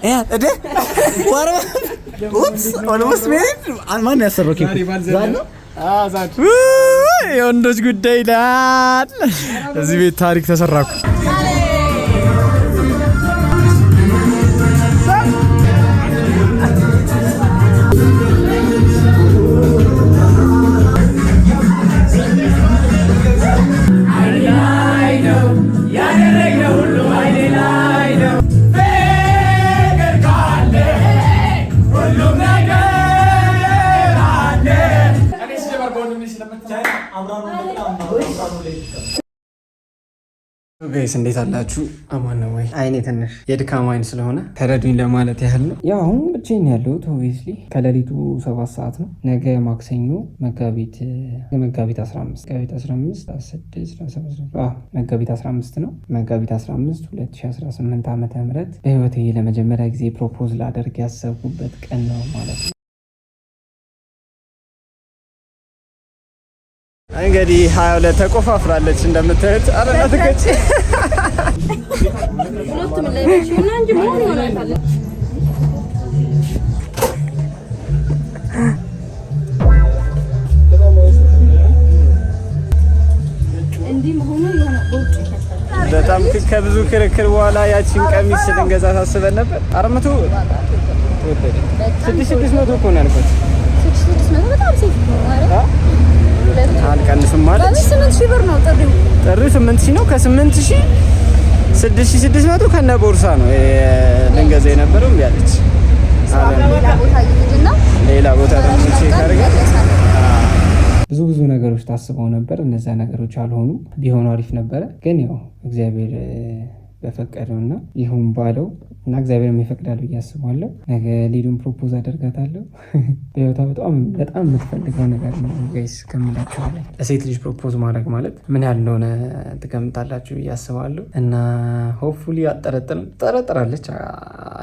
እደ almost married። ማን ያሰራው ኬኩ? ዛድ ነው። የወንዶች ጉዳይ ይላል። እዚህ ቤት ታሪክ ተሰራኩ። Guys፣ እንዴት አላችሁ? አማን ነው ወይ? አይኔ ትንሽ የድካም አይን ስለሆነ ተረዱኝ ለማለት ያህል ነው። ያው አሁን ብቻዬን ያለሁት obviously ከሌሊቱ 7 ሰዓት ነው። ነገ ማክሰኞ መጋቢት 15፣ መጋቢት 15፣ 6፣ መጋቢት 15 ነው። መጋቢት 15 2018 ዓመተ ምህረት በህይወቴ ለመጀመሪያ ጊዜ propose ላደርግ ያሰብኩበት ቀን ነው ማለት ነው። እንግዲህ 22 ተቆፋፍራለች እንደምታዩት። አረ ትገጭ። ሁለቱም ላይ እና እንጂ መሆን ይሆናል። እንዲህ መሆኑ የሆነ በውጭ በጣም ከብዙ ክርክር በኋላ ያቺን ቀሚስ ልንገዛ ታስበን ነበር። 400 ተወደደ። 6600 እኮ ነው ያልኩት። 6600 በጣም safe ነው። ኧረ አልቀንስም ማለት 8000 ብር ነው ጥሪው። ጥሪው 8000 ነው። ከ8000 6600 ከነ ቦርሳ ነው ልንገዛ የነበረው፣ እምቢ አለች። ሌላ ቦታ እየሄድን ነው። ሌላ ቦታ ደግሞ check አድርገን ብዙ ብዙ ነገሮች ታስበው ነበር። እነዚያ ነገሮች አልሆኑ፣ ቢሆኑ አሪፍ ነበረ። ግን ያው እግዚአብሔር በፈቀደውና ይሁን ባለው እና እግዚአብሔር ይፈቅዳል ብዬ አስባለሁ። ነገ ሊዱን propose አደርጋታለሁ። በህይወቷ በጣም በጣም የምትፈልገው ነገር ነው guys፣ ከምላችሁ በላይ። ለሴት ልጅ propose ማድረግ ማለት ምን ያህል እንደሆነ ትገምታላችሁ ብዬ አስባለሁ። እና hopefully አጠረጥርም፣ ጠረጥራለች።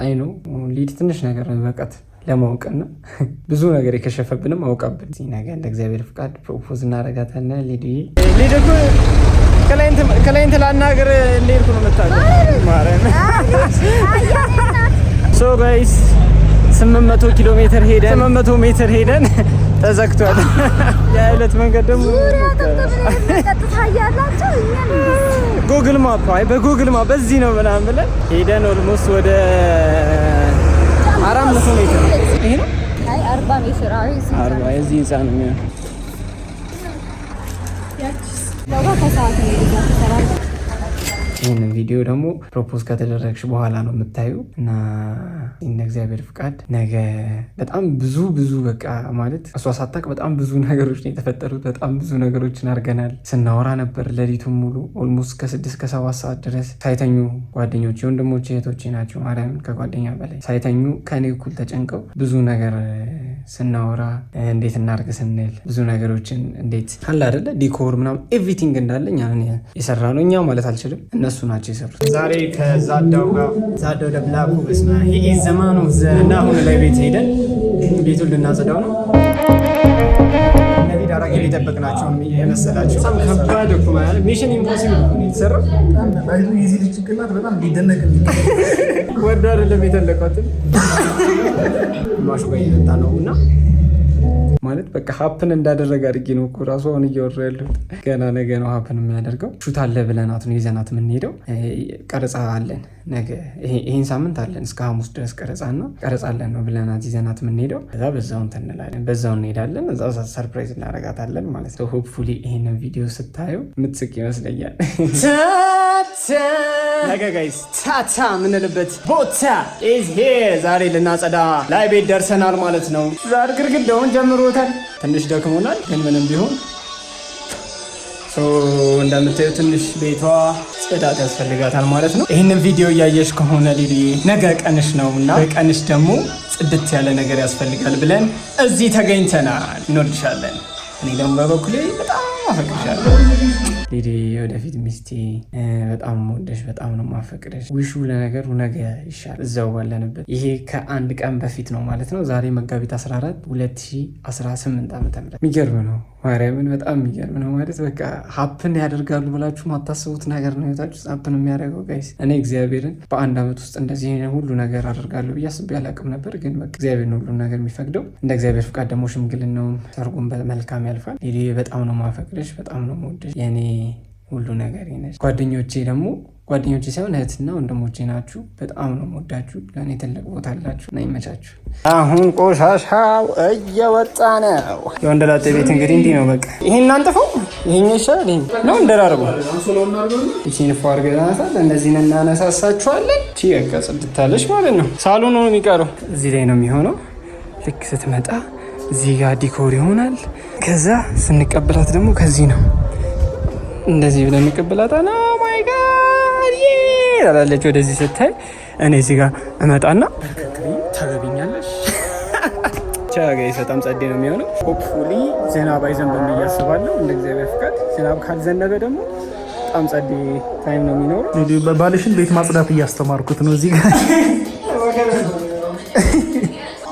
I know ሊድ ትንሽ ነገር ነው በቃት ለማወቅና ብዙ ነገር የከሸፈብንም አውቃብን። ነገ እንደ እግዚአብሔር ፍቃድ propose እናደርጋታለን። ሊዱዬ፣ ሊድ እኮ client ላናግር እንደሄድኩ ነው የምታውቀው። ማርያም። So guys፣ 800 ኪሎ ሜትር ሄደን፣ 800 ሜትር ሄደን ተዘግቷል። የዕለት መንገድ ደግሞ ቀጥታ እያላቸው እኛን Google Map፣ አይ በ Google Map በዚህ ነው ምናምን ብለን ሄደን almost ወደ 400 ሜትር ይሄ ነው። አይ 40 ሜትር፣ አይ እዚህ 40 የዚህ ህንፃ ነው የሚሆነው። ዋጋ ከሰዓት ነው እዛ ትሰራለህ። ይህንን ቪዲዮ ደግሞ propose ከተደረግሽ በኋላ ነው የምታዩ እና እንደ እግዚአብሔር ፍቃድ ነገ በጣም ብዙ ብዙ በቃ ማለት እሷ ሳታውቅ በጣም ብዙ ነገሮች ነው የተፈጠሩት። በጣም ብዙ ነገሮችን አድርገናል። ስናወራ ነበር ሌሊቱን ሙሉ almost ከ6 ከ7 ሰዓት ድረስ ሳይተኙ። ጓደኞች፣ ወንድሞች፣ እህቶቼ ናቸው። ማርያምን ከጓደኛ በላይ ሳይተኙ ከኔ እኩል ተጨንቀው ብዙ ነገር ስናወራ፣ እንዴት እናርግ ስንል፣ ብዙ ነገሮችን እንዴት አለ አይደለ decor ምናምን everything እንዳለ እኛ ነን የሰራ ነው። እኛ ማለት አልችልም፣ እነሱ ናቸው የሰሩት። ዛሬ ከዛዳው ጋር፣ ዛዳው ደብላኩ በስመ አብ፣ he is the man of the እና አሁን ላይ ቤት ሄደን ቤቱን ልናጸዳው ነው። እነዚህ ዳራጌ የጠበቅናቸውን የመሰላቸው በጣም ከባድ እኮ፣ ማለት mission impossible እኮ ነው የተሰራው። ባይዙ የዚህ ልጅ ጭንቅላት በጣም ሊደነቅ የሚገባ ወዶ አይደለም የተለቋትን ግማሹ ጋር እየመጣ ነው እና ማለት በቃ happen እንዳደረገ አድርጌ ነው እኮ ራሱ አሁን እያወራ ያለሁት። ገና ነገ ነው happen የሚያደርገው። Shoot አለ ብለናት ነው ይዘናት የምንሄደው። ቀረጻ አለን ነገ፣ ይሄን ሳምንት አለን እስከ ሐሙስ ድረስ ቀረጻ እና ቀረጻ አለን ነው ብለናት ይዘናት የምንሄደው። ከዛ በዛው እንትን እንላለን፣ በዛው እንሄዳለን፣ እዛው surprise እናደርጋታለን ማለት ነው። Hopefully ይሄንን ቪዲዮ ስታዩ የምትስቅ ይመስለኛል። ነገ guys ታታ የምንልበት ቦታ is here። ዛሬ ልናጸዳ ላይ ቤት ደርሰናል ማለት ነው። ዛሬ ግድግዳውን ጀምሮታል። ትንሽ ደክሞናል፣ ግን ምንም ቢሆን እንደምታዩ ትንሽ ቤቷ ጽዳት ያስፈልጋታል ማለት ነው። ይህንን ቪዲዮ እያየሽ ከሆነ ሊዱዬ፣ ነገ ቀንሽ ነው እና በቀንሽ ደግሞ ጽድት ያለ ነገር ያስፈልጋል ብለን እዚህ ተገኝተናል። እንወድሻለን። እኔ ደግሞ በበኩሌ በጣም አፈቅርሻለሁ። ሊዲ ወደፊት ሚስቴ፣ በጣም ወደሽ፣ በጣም ነው ማፈቅረሽ። ውሹ ለነገሩ ነገ ይሻል እዛው ባለንበት። ይሄ ከአንድ ቀን በፊት ነው ማለት ነው። ዛሬ መጋቢት 14 2018 ዓ ም የሚገርም ነው። ማርያምን በጣም የሚገርም ነው። ማለት በቃ happen ያደርጋሉ ብላችሁ ማታስቡት ነገር ነው ህይወታችሁ happen የሚያደርገው guys። እኔ እግዚአብሔርን በአንድ ዓመት ውስጥ እንደዚህ ሁሉ ነገር አደርጋለሁ ብዬ አስቤ አላቅም ነበር። ግን በቃ እግዚአብሔር ነው ሁሉ ነገር የሚፈቅደው። እንደ እግዚአብሔር ፍቃድ ደግሞ ሽምግልናውም ሰርጉም በመልካም ያልፋል። ሊሊ በጣም ነው ማፈቅርሽ፣ በጣም ነው የምወድሽ፣ የኔ ሁሉ ነገር ነሽ። ጓደኞቼ ደግሞ ጓደኞቼ ሳይሆን እህትና ወንድሞቼ ናችሁ። በጣም ነው የምወዳችሁ። ለእኔ ትልቅ ቦታ አላችሁ እና ይመቻችሁ። አሁን ቆሻሻው እየወጣ ነው። የወንደላጤ ቤት እንግዲህ እንዲህ ነው። በቃ ይሄን አንጥፈው፣ ይሄኛው ይሻላል። ይሄ ነው እንደራርበው። ይቺን ፎ አድርገናታል። እነዚህን እናነሳሳችኋለን። ቺ በቃ ጽድታለች ማለት ነው። ሳሎኑ ነው የሚቀረው። እዚህ ላይ ነው የሚሆነው። ልክ ስትመጣ እዚህ ጋር decor ይሆናል። ከዛ ስንቀበላት ደግሞ ከዚህ ነው እንደዚህ ብለን እንቀበላት። Oh my God ትላለች። ወደዚህ ስታይ እኔ እዚህ ጋር እመጣና በርከክ ብዬ ታገቢኛለሽ። ብቻ guys በጣም ጸዴ ነው የሚሆነው። Hopefully ዝናብ አይዘንብም ብዬ አስባለሁ። እንደ እግዚአብሔር ፍቃድ ዝናብ ካልዘነበ ደግሞ በጣም ጸዴ time ነው የሚኖረው። ባልሽን ቤት ማጽዳት እያስተማርኩት ነው እዚህ ጋር።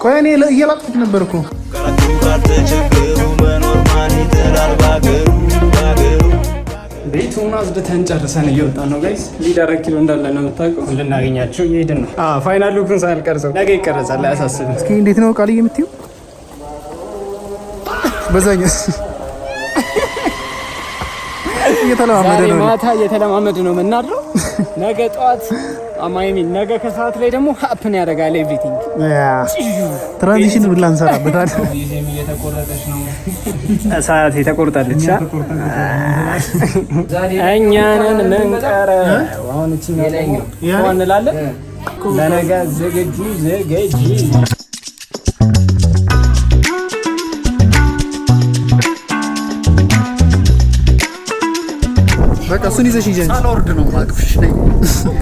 ቆይ እኔ እየላጥኩት ነበር እኮ። ካልተቸገሩ መኖር ማን ይጠላል ባገሩ ባገሩ? ቤቱን አጽድተን ጨርሰን እየወጣን ነው guys። ሊድ 4 ኪሎ እንዳለ ነው የምታውቀው። ልናገኛቸው እየሄድን ነው። Final look ኡን ሳልቀርጸው ነገ ይቀረጻል፣ አያሳስብም። እስኪ እንዴት ነው ቃልዬ የምትይው? በዛኛው እየተለማመደ ዛሬ ነው። ማታ እየተለማመድ ነው የምናድረው። ነገ ጠዋት አማይሚ ነገ ከሰዓት ላይ ደግሞ happen ያደርጋል everything። Yeah፣ transition ብላ እንሰራበታለን። ጊዜም እየተቆረጠች ነው። ሰዓት የተቆርጣለች። እኛንን ምንቀረ አሁን እቺ እንላለን። ለነገ ዝግጁ ዝግጁ። በቃ እሱን ይዘሽ ሂጂ አንቺ። ሳልወርድ ነው ማቅፍሽ ነኝ።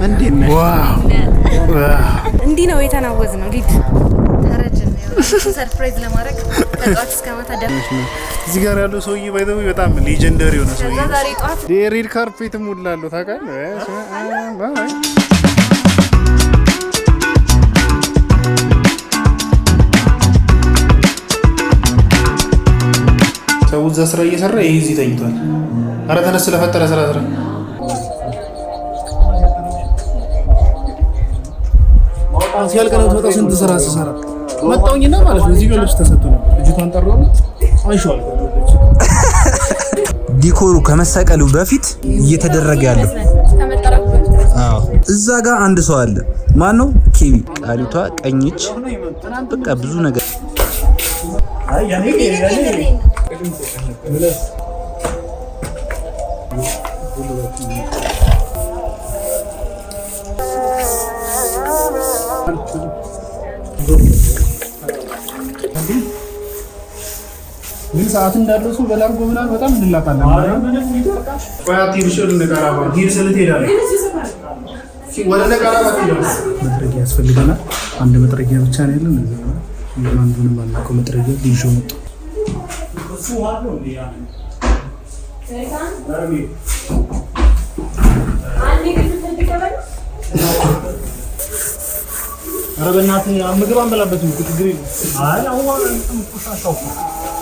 እንዴት ነሽ? Wow! እንዲህ ነው የተናወዝ ነው ሊድ። ተረጅን surprise ለማድረግ ከጠዋት እስከ ማታ ደም እዚህ ጋር ያለው ሰውዬ by the way በጣም legendary የሆነ ሰውዬ ከዛ ነው። ዛሬ ጠዋት የ red carpet ሙላ አለው ታውቃለህ? Bye። ሰው እዛ ስራ እየሰራ ይሄ እዚህ ተኝቷል። ኧረ ተነስ ስለፈጠረ ስራ ስራ። ሲያልቅ ነው የምትመጣው። ስንት ስራ ስሰራ መጣሁኝና ማለት ነው። እዚህ ጋር ልብስ ተሰጥቶ ነበር። ልጅቷን ጠራሁና አንሺው አልኳት። Decor ኡ ከመሰቀሉ በፊት እየተደረገ ያለው ከመጠረጉ በፊት አዎ፣ እዛ ጋር አንድ ሰው አለ። ማን ነው? ኬቢ ቃሊቷ ቀኝች በቃ ብዙ ነገር። ግን ሰዓት እንዳለው ሰው በላርጎ ምናምን በጣም እንላጣለን። ቆይ አትሂድ፣ እሺ፣ ወደ ነቀራባ ሂድ ስልህ ትሄዳለህ። ወደ ነቀራባ ትሄዳለህ። መጥረጊያ ያስፈልገናል። አንድ መጥረጊያ ብቻ ነው ያለን። እዛ አንዱንም አናውቀው መጥረጊያ ይዤው መጣሁ። ኧረ በእናትህ ምግብ አንበላበትም እኮ ችግር የለውም።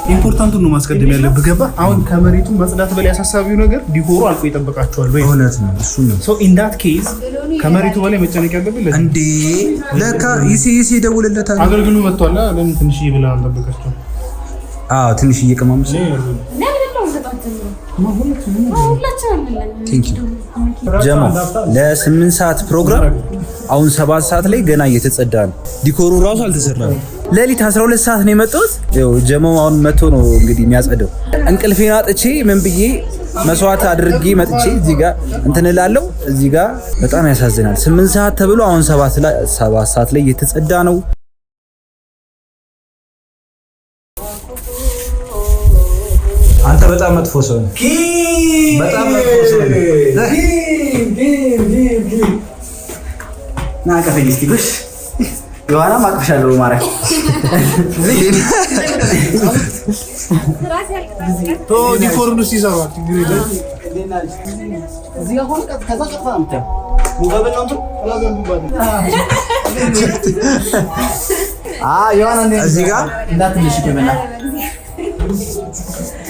Important ኡን ነው ማስቀደም ያለብህ። ገባህ? አሁን ከመሬቱ መጽዳት በላይ አሳሳቢው ነገር decor ኡ አልቆ ይጠብቃቸዋል ወይ? እውነት ነው፣ እሱ ነው። So in that case ከመሬቱ በላይ መጨነቅ ያለብህ ለዚህ እንዴ ለካ ይሴ ይሴ ይደውልለታል። አገልግሉ መጥቷል። ለምን ትንሽ ብለህ አልጠበቃቸውም? አዎ፣ ትንሽ እየቀማመሰ ለምን ነው ከጠዋት ጀምሮ ሁላችንም አልበላንም። Thank you ጀማ። ለ8 ሰዓት ፕሮግራም አሁን 7 ሰዓት ላይ ገና እየተጸዳ ነው። Decor ኡ ራሱ አልተሰራም። ሌሊት 12 ሰዓት ነው የመጣሁት። ይኸው ጀማው አሁን መጥቶ ነው እንግዲህ የሚያጸደው። እንቅልፌን አጥቼ ምን ብዬ መስዋዕት አድርጌ መጥቼ እዚህ ጋር እንትን እላለሁ። እዚህ ጋር በጣም ያሳዝናል። 8 ሰዓት ተብሎ አሁን 7 ሰዓት ላይ እየተጸዳ ነው። አንተ በጣም መጥፎ ሰው ነህ። በጣም መጥፎ ሰው ነህ። ና አቀፈኝ እስኪ ጉሽ ዮሐና አቅፍሻለሁ ማርያም። Decor ኡን ሲሰሯል ችግር የለም። እዚህ ጋር ሆነ ከዛ ቀጥታ ነው የምታየው። ሙገብል ነው እንትኑ። ዮሐና እንዴት እዚህ ጋር እንዳትልሽ እኮ በእናትህ።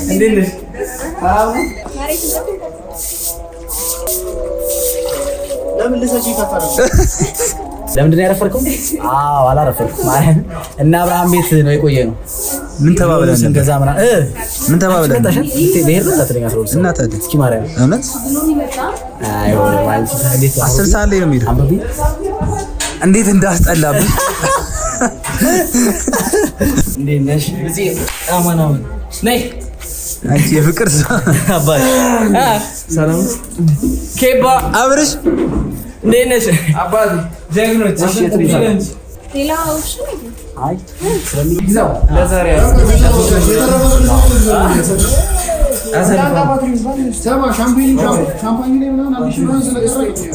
እንዴት ነሽ? ለምንድን ነው ያረፈርከው? አዎ አላረፈርኩም። እና አብርሃም ቤት ነው የቆየ ነው። ምን ተባብለን ስንገዛ ምናምን ምን ተባብለን ልሄድ ነው እንዳትለኝ 12 እና ታዲያ እስኪ ማርያም እውነት አይሆንም። አንቺ እንዴት 10 ሰዓት ላይ ነው የሚሄደው። አንብቢ እንዴት እንዳስጠላብን። እንዴት ነሽ? እዚህ አማን አማን ነይ አንቺ የፍቅር ሰው አባይ ሰላም ኬባ አብርሽ እንዴት ነሽ? አባቴ ጀግኖች። ሌላ option የለም። አይ ስለሚግዛው ለዛሬ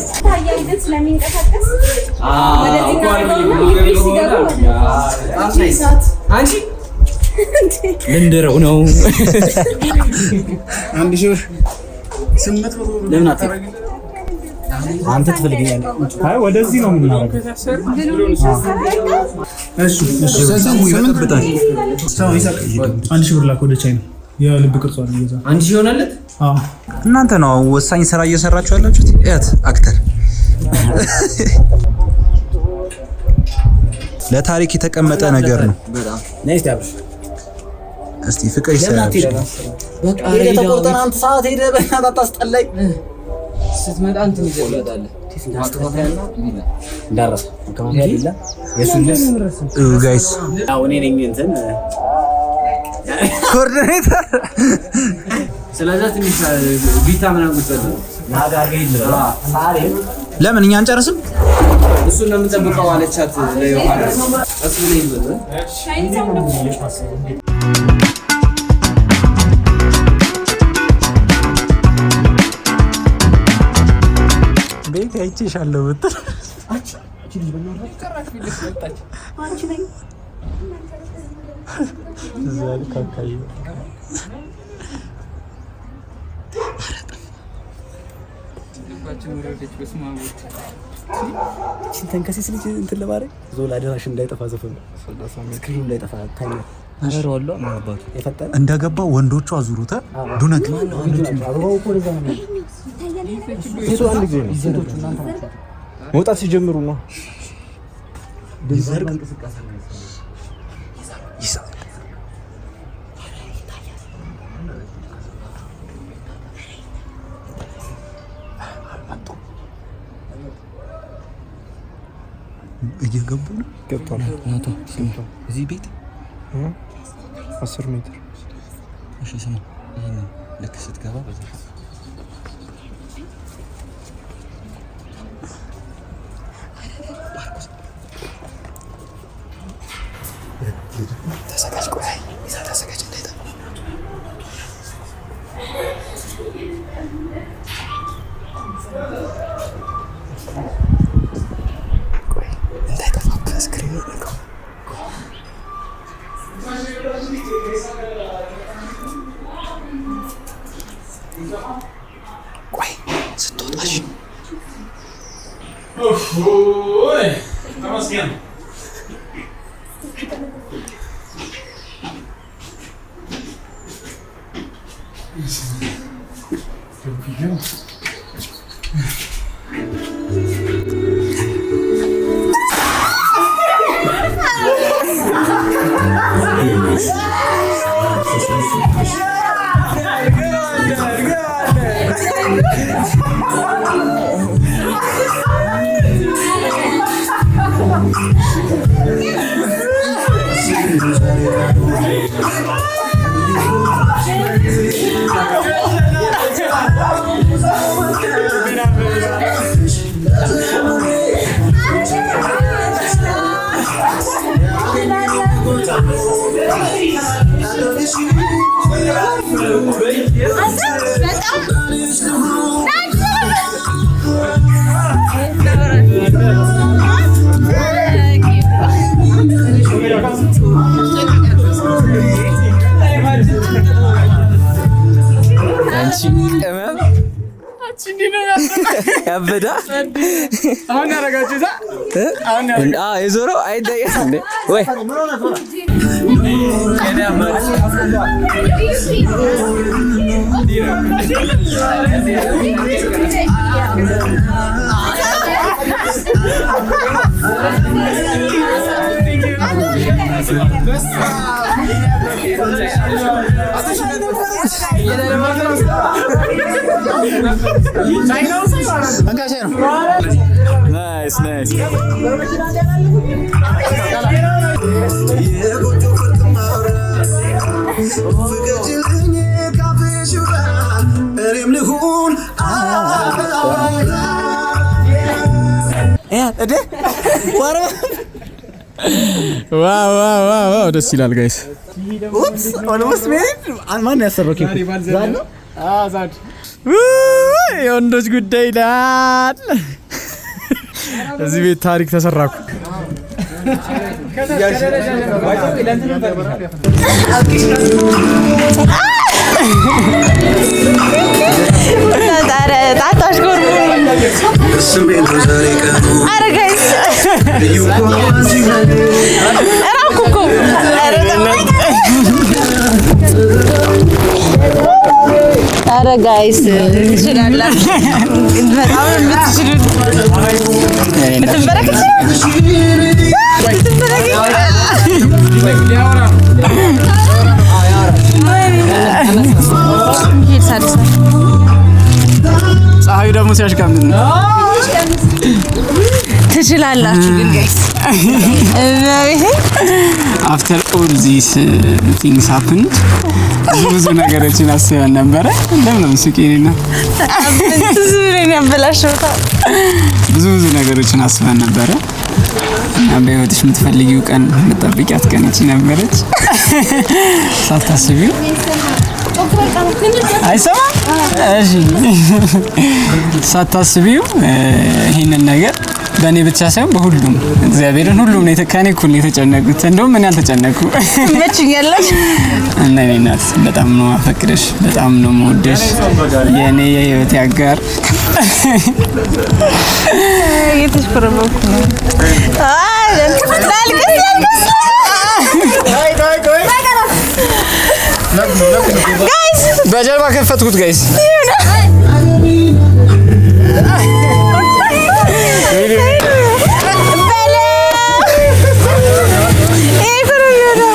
ይታያል ግን ስለሚንቀሳቀስ ወደዚህ እናደርገውና ግቢ ሲገቡ አንቺ ልንድረው ነው። 1800 ብር ለምን አትሄድም? አንተ ትፈልገኛለህ። አይ ወደዚህ ነው የምናደርገው። እሺ እሺ ይበጠብጣል። 1000 ብር ላክ ወደ ቻይና የልብ ቅርጿን እየዛ 1000 ይሆናለት። አዎ እናንተ ነው አሁን ወሳኝ ስራ እየሰራችሁ ያላችሁት። እያት actor ለታሪክ የተቀመጠ ነገር ነው። ነይ እስኪ አብርሽ እስቲ ፍቅር ይሰራል። በቃ ሄደህ ተቆርጠን አንተ ሰዓት ሄደህ በእናትህ አታስጠላኝ። ስትመጣ እንትን ይዘህ ትመጣለህ። እንዳረሳ መከፋፈያ አይደለ የእሱን ልብስ guys ያው እኔ ነኝ እንትን coordinator ስለዛ ትንሽ ቢታ ምናምን ቁጭ በል። ናጋ አድርገህ ሂድ ልበል። ለምን እኛ አንጨርስም? እሱን ነው የምንጠብቀው አለቻት ለዮሐንስ። ቀስ ብለህ ሂድ በል። ቤት አይቼሻለሁ ብትል እዛ ካካዬ ይህችን ተንከሴስ ልጅ እንትን ለማድረግ ዞላ አደራሽ እንዳይጠፋ ዘፈኑ screen ኑ እንዳይጠፋ timer የፈጠነ እንደገባ ወንዶቹ አዙሩተ ዱነክ መውጣት ሲጀምሩ ነው። እየገቡ ነው። ገብቷል። እዚህ ቤት 10 ሜትር እሺ፣ ስማ፣ ይሄንን ልክ ስትገባ በዛ ተዘጋጅ፣ ቆይ ተዘጋጅ፣ እንዳይጠፋ ቆይ እንዳይጠፋብህ screen ኑ ንካው። ቆይ ስትወጣሽ ያበዳ። አሁን ያደረጋችሁት የዞረው አይታየም እንዴ ወይ? Nice, nice. እኔም ልሁን። Wow, wow, wow, wow! ደስ ይላል guys። ማን ያሰራው ኬኩ? ዛድ የወንዶች ጉዳይ ይላል። እዚህ ቤት ታሪክ ተሰራኩ። ኧረ guys፣ እራኩ እኮ። ኧረ guys፣ ትችላላችሁ። በጣም ነው የምትችሉት። ልትንበረከክ ልትንበረከክ። ሂድ ሳድስ። ፀሐዩ ደግሞ ሲያሽቃምጥ ነው። ትችላላችሁ ግን guys፣ እመቤቴ። After all these things happened፣ ብዙ ብዙ ነገሮችን አስበን ነበረ። እንደምን ነው ስቂ ነው። ትዝ ብሎኝ ያበላሸሁት። ብዙ ብዙ ነገሮችን አስበን ነበረ እና በህይወትሽ የምትፈልጊው ቀን፣ የምትጠብቂያት ቀን ይቺ ነበረች። ሳታስቢው አይሰማም። እሺ፣ ሳታስቢው ይህንን ነገር በእኔ ብቻ ሳይሆን በሁሉም፣ እግዚአብሔርን፣ ሁሉም ነው ከእኔ እኩል ነው የተጨነቁት። እንደውም እኔ አልተጨነኩ። ትመችኛለሽ። እና የኔ እናት፣ በጣም ነው አፈቅርሽ፣ በጣም ነው የምወድሽ፣ የእኔ የህይወቴ አጋር። እየተሽኮረመኩ ነው። አይ ላልቅስ፣ ላልቅስ guys። በጀርባ ከፈትኩት guys። በለው። ይሄ እኮ ነው የሚሆነው።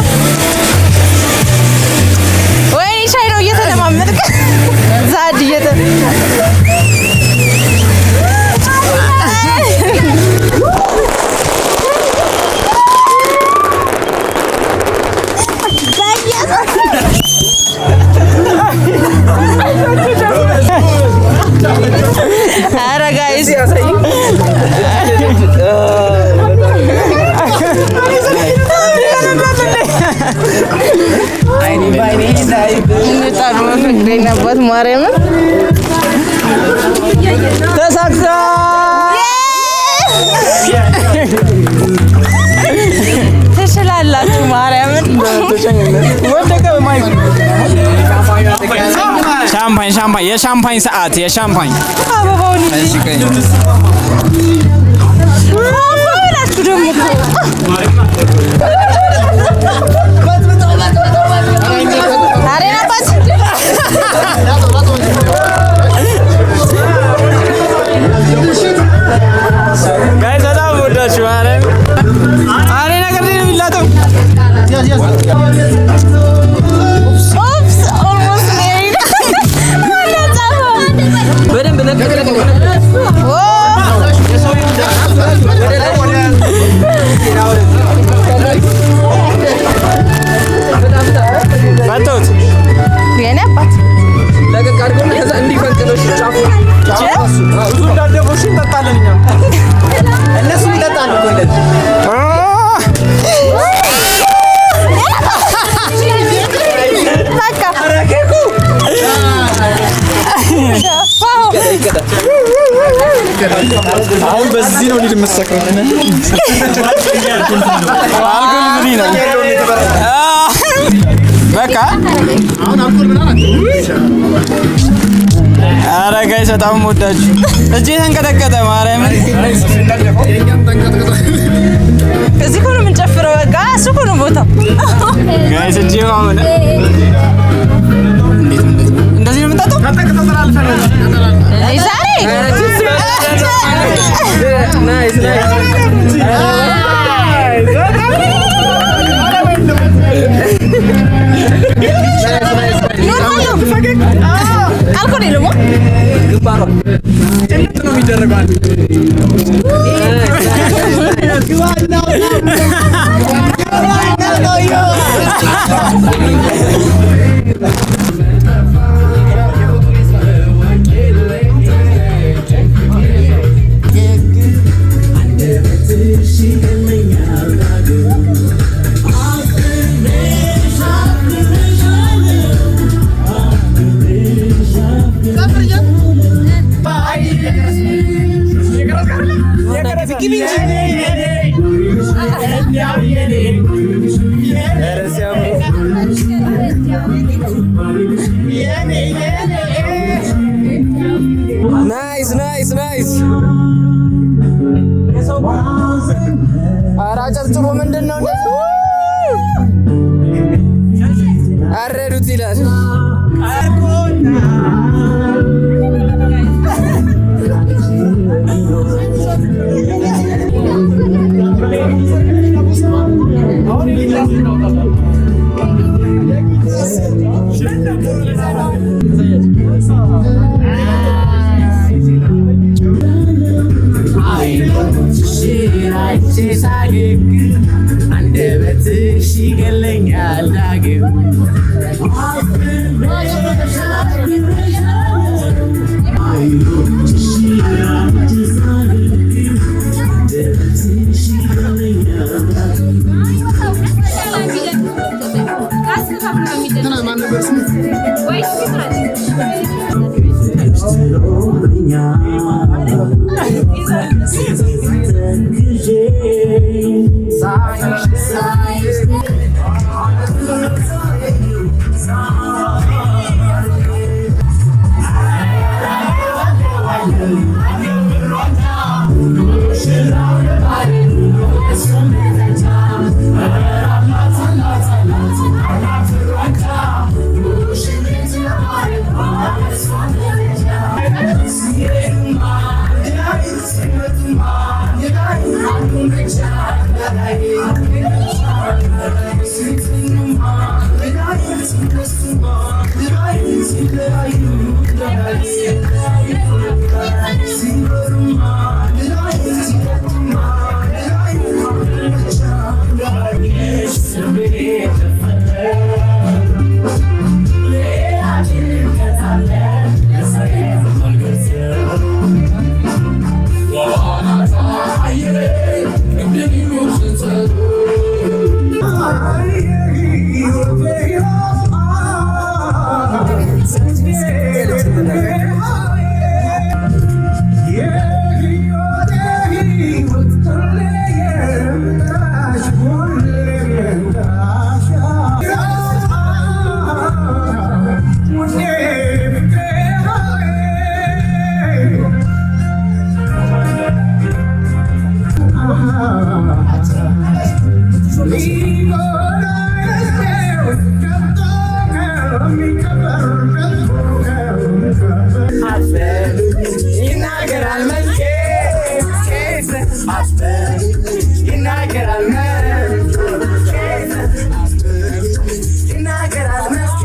ወይኔ ሻይ ነው እየተለማመድክ ዛድ እየተ ኧረ guys። እንጣሉ መፈክሬን አባት ማርያምን። ተሳክታ። ትችላላችሁ ማርያምን። ወደቀ mic። ሻምፓኝ፣ ሻምፓኝ፣ የሻምፓኝ ሰዓት፣ የሻምፓኝ። አበባውን ይዤ ፏፏ ብላችሁ ደግሞ እኮ። ኧረ አባት። Guys፣ በጣም ወዳችሁ ማርያም። አሬ ነገር ነው የሚላጠው። Oops, almost married። በደንብ ለቀቅ ለቀቅ። ፈቶት። የኔ አባት። ለቀቅ አድርገውና ከዛ እንዲፈንቅለው ጫፉ። ብዙ እንዳደቦሽ እንጠጣለን እኛ። እነሱም ይጠጣሉ እኮ እንደዚህ። በቃ ደፋው። አሁን በዚህ ነው ሊድ የምትሰክረው። Alcohol free ነው በቃ። አሁን አልኮል ምናምን። ኧረ guys በጣም ወዳችሁ እጄ ተንቀጠቀጠ። ማርያምን። እዚህ እኮ ነው የምንጨፍረው። በቃ እሱ እኮ ነው ቦታው። Guys እጄ አሁን እንዴት እንደዚህ ነው የምንጠጣው? ዛሬ Nice, nice. Normal ነው። አልኮል የለውም። ጭልጥ ነው የሚደረገው። Nice, nice, nice። ኧረ አጨብጭቦ ምንድን ነው እንደዚህ? አረዱት ይላል። አንደበትሽ ይገለኛል ዳግም። ይናገራል መልኬ፣ ይናገራል ይናገራል መልኬ።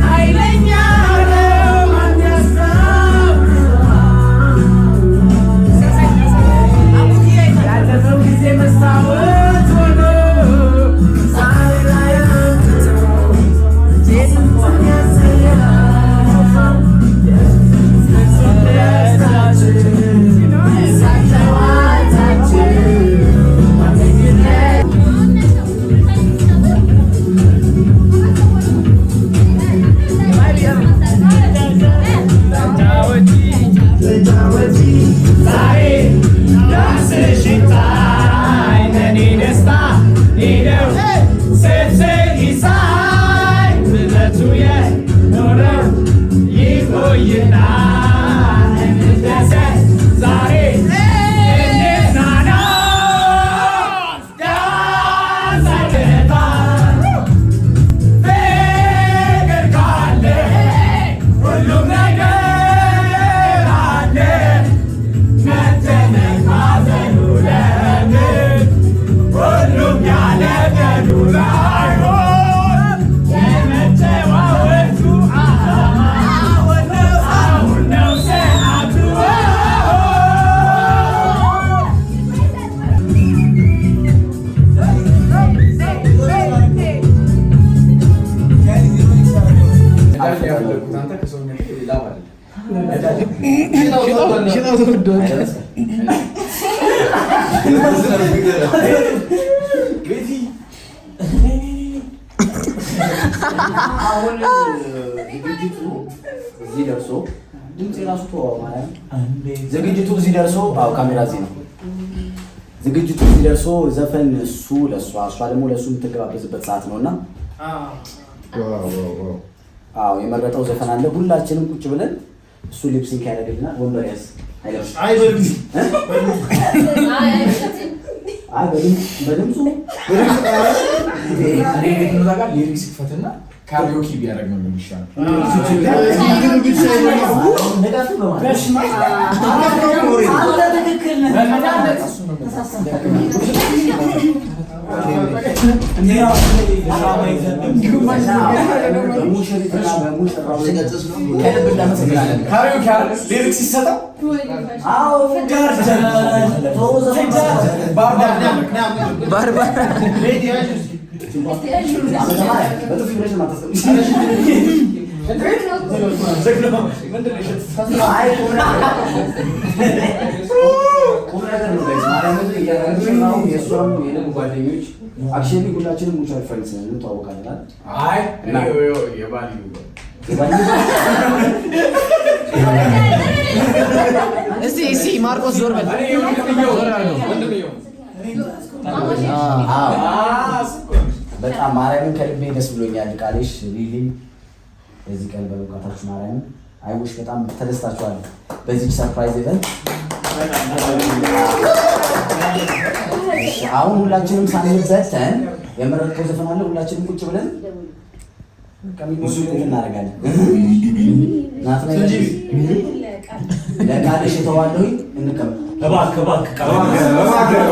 ኃይለኛ ነው። አሁን ዝግጅቱ እዚህ ደርሶ፣ ድምፅ የራሱ ተወው ማለት ነው። ዝግጅቱ እዚህ ደርሶ፣ አዎ ካሜራ እዚህ ነው። ዝግጅቱ እዚህ ደርሶ ዘፈን እሱ ለእሷ፣ እሷ ደግሞ ለእሱ የምትገባበዝበት ሰዓት ነው እና አዎ የመረጠው ዘፈን አለ። ሁላችንም ቁጭ ብለን እሱ lip sync ያደርግልናል። ወንበር ያዝ። አይ በድምፅ። አይ በድምፁ። Lyrics ይክፈትና ካሪዮኪ ቢያደርግ ነው የሚሻለው። ንቃቱ በማለት አንተ ትክክል ነህ። በሙሽሪትና በሙሽራው ከልብ እናመሰግናለን። ካሪዮኪ አይደል? Lyrics ይሰጠው። አዎ ባርባር። በጥፊ ብለሽ ነው የማታስቀምጪው። አይ ቁም ነገር ነው guys። ማርያምን የሙሽራው የእሷም የኔም ጓደኞች፣ actually ሁላችንም mutual friends ነን፣ እንተዋወቃለን አይደል? አይ እና የባልዩ እስቲ እስቲ ማርቆስ ዞር በል፣ ዞር አድርገው። አዎ በጣም ማርያምን ከልቤ ደስ ብሎኛል። ቃሌሽ፣ ሊሊ፣ በዚህ ቀን በመብቃታችሁ ማርያምን I wish በጣም ተደስታችኋል በዚህ surprise event። እሺ፣ አሁን ሁላችንም ሳንበተን የመረጥከው ዘፈን አለ። ሁላችንም ቁጭ ብለን ከሚሞቱ እናደርጋለን። ናትናኤል ለቃልሽ የተዋለሁኝ እንቀመጥ። እባክህ እባክህ።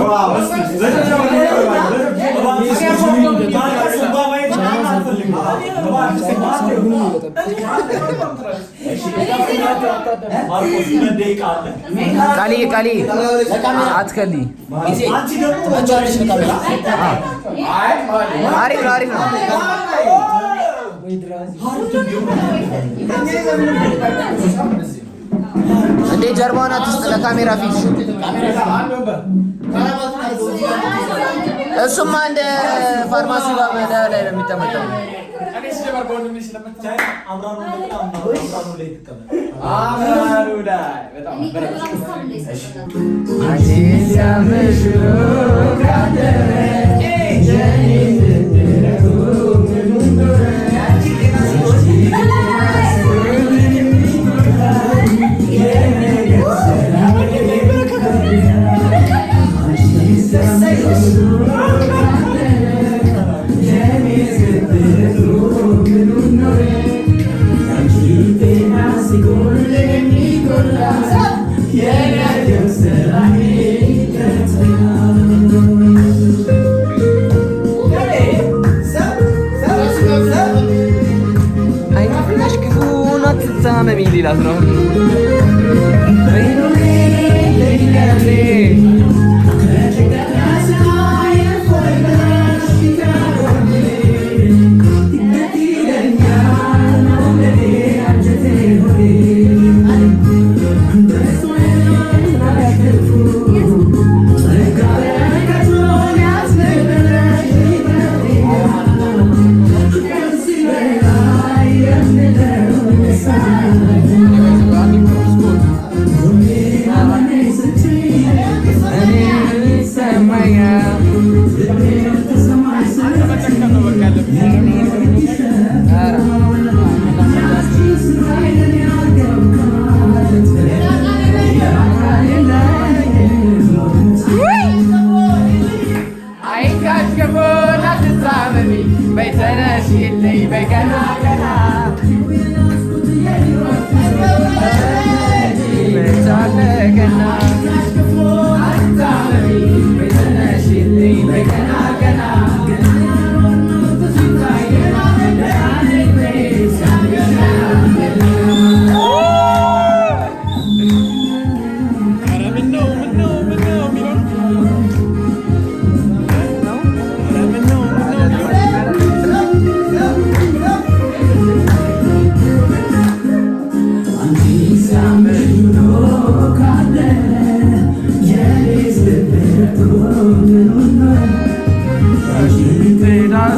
ቃልዬ ቃልዬ አትከልይ። ትመጪዋለሽ ለካሜራ። አሪፍ ነው፣ አሪፍ ነው። እንዴ ጀርባዋን አትስጥ ለካሜራ ፊት። እሱማ እንደ ፋርማሲ ጋር ላይ ነው የሚጠመጠመው። አይንሽ ክፉን አትታመሚ ሊላት ነው። ተነሽልኝ በቀና ቀና መቻለቀና አታመሚ ተነሽልኝ በቀና ቀና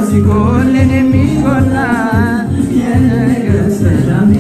ሲጎልን የሚጎላ የነገ ሰላም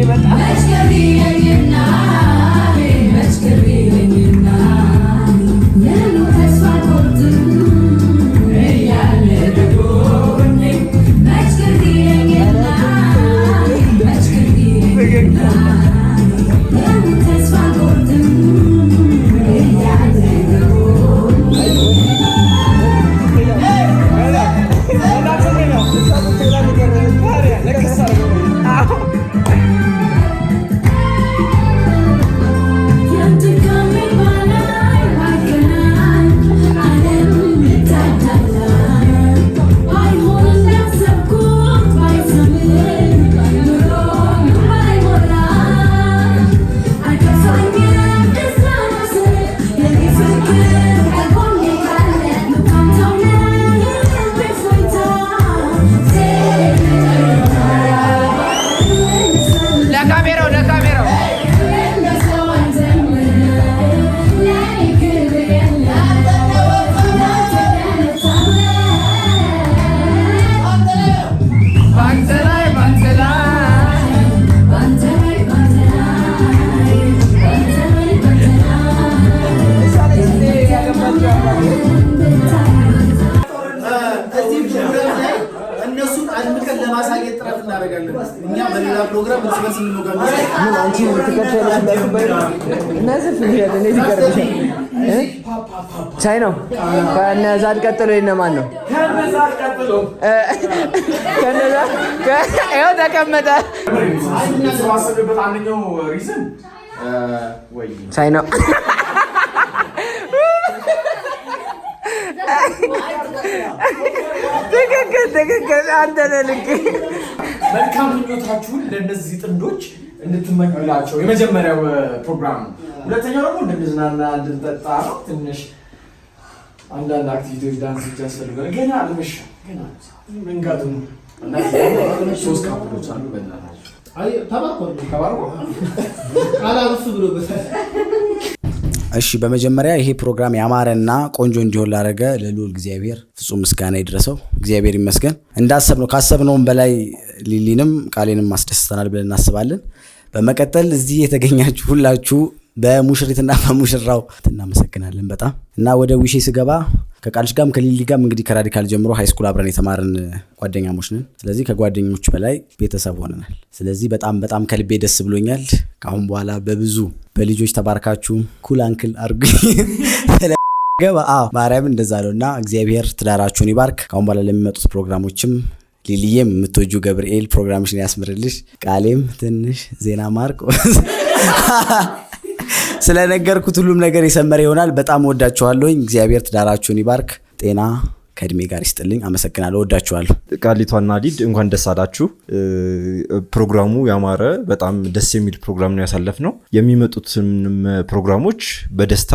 በጣም ለካሜራው ለካሜራው። ባንተ ላይ፣ ባንተ ላይ። እዚህ ፕሮግራም ላይ እነሱን አድምቀን ለማሳየት ጥረት እናደርጋለን። እኛ በሌላ ፕሮግራም እርስ በርስ እንሞጋገሳለን። ምን አንቺ ትከተለሽ? እናዘፍንሻለን። እንዴት ይቀርብሻል? ቻይናው ከነዛድ ቀጥሎ የነማን ነው? ከነዛ ይኸው ተቀመጠ። የተሰባሰብበት አንደኛው reason ወይ ቻይናው። ትክክል ትክክል። አንተ ነህ ልክ። መልካም ምኞታችሁን ለእነዚህ ጥንዶች እንድትመኙላቸው የመጀመሪያው ፕሮግራም ነው። ሁለተኛው ደግሞ እንድንዝናና እንድንጠጣ ነው። ትንሽ አንዳንድ activity ዎች፣ ዳንሶች ያስፈልጋል። ገና አልመሸም። ገና መንጋቱ ነው እና ሶስት couple ኦች አሉ። በእናታችሁ አይ ተባርኳል፣ ተባርኮ ቃል አብሱ ብሎበታል። እሺ፣ በመጀመሪያ ይሄ ፕሮግራም ያማረና ቆንጆ እንዲሆን ላደረገ ለልዑል እግዚአብሔር ፍጹም ምስጋና ይድረሰው። እግዚአብሔር ይመስገን። እንዳሰብነው ካሰብነውም በላይ ሊሊንም ቃሌንም አስደስተናል ብለን እናስባለን። በመቀጠል እዚህ የተገኛችሁ ሁላችሁ በሙሽሪትና በሙሽራው እናመሰግናለን በጣም። እና ወደ wish ኤ ስገባ ከቃልሽ ጋርም ከሊሊ ጋርም እንግዲህ ከራዲካል ጀምሮ high school አብረን የተማርን ጓደኛሞች ነን። ስለዚህ ከጓደኞች በላይ ቤተሰብ ሆነናል። ስለዚህ በጣም በጣም ከልቤ ደስ ብሎኛል። ከአሁን በኋላ በብዙ በልጆች ተባርካችሁ cool uncle አርጉኝ ገባ። አዎ ማርያም እንደዛ ነው። እና እግዚአብሔር ትዳራችሁን ይባርክ። ከአሁን በኋላ ለሚመጡት ፕሮግራሞችም ሊሊዬም የምትወጁ ገብርኤል ፕሮግራምሽን ያስምርልሽ። ቃሌም ትንሽ ዜና ማርቆስ ስለነገርኩት ሁሉም ነገር የሰመረ ይሆናል። በጣም ወዳችኋለሁኝ። እግዚአብሔር ትዳራችሁን ይባርክ፣ ጤና ከእድሜ ጋር ይስጥልኝ። አመሰግናለሁ። ወዳችኋለሁ። ቃሊቷና ሊድ እንኳን ደስ አላችሁ። ፕሮግራሙ ያማረ በጣም ደስ የሚል ፕሮግራም ነው ያሳለፍነው። የሚመጡትንም ፕሮግራሞች በደስታ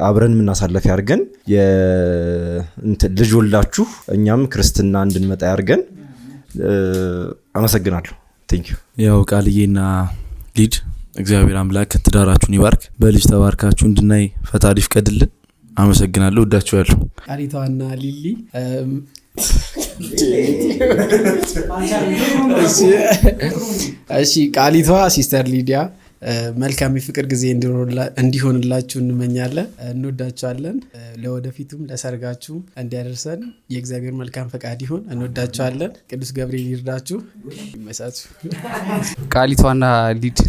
አብረን የምናሳለፍ ያርገን። ልጅ ወልዳችሁ እኛም ክርስትና እንድንመጣ ያርገን። አመሰግናለሁ። Thank you። ያው ቃልዬና ሊድ እግዚአብሔር አምላክ ትዳራችሁን ይባርክ። በልጅ ተባርካችሁ እንድናይ ፈጣሪ ይፍቀድልን። አመሰግናለሁ። ወዳችኋለሁ። ቃሊቷና ሊሊ፣ እሺ ቃሊቷ፣ sister ሊዲያ፣ መልካም የፍቅር ጊዜ እንዲሆንላችሁ እንመኛለን። እንወዳችኋለን። ለወደፊቱም ለሰርጋችሁም እንዲያደርሰን የእግዚአብሔር መልካም ፈቃድ ይሁን። እንወዳችኋለን። ቅዱስ ገብርኤል ይርዳችሁ። ይመቻችሁ። ቃሊቷና ሊድ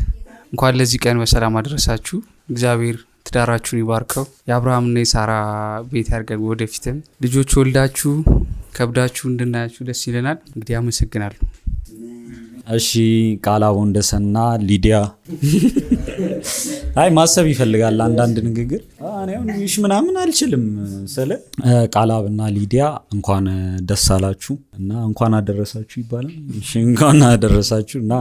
እንኳን ለዚህ ቀን በሰላም አደረሳችሁ። እግዚአብሔር ትዳራችሁን ይባርከው። የአብርሃምና የሳራ ቤት ያድርገን። ወደፊትም ልጆች ወልዳችሁ ከብዳችሁ እንድናያችሁ ደስ ይለናል። እንግዲህ አመሰግናለሁ። እሺ ቃላ ወንደሰና ሊዲያ፣ አይ ማሰብ ይፈልጋል አንዳንድ ንግግር። እኔ አሁን wish ምናምን አልችልም። ስለ ቃላብና ሊዲያ እንኳን ደስ አላችሁ እና እንኳን አደረሳችሁ ይባላል። እሺ እንኳን አደረሳችሁ እና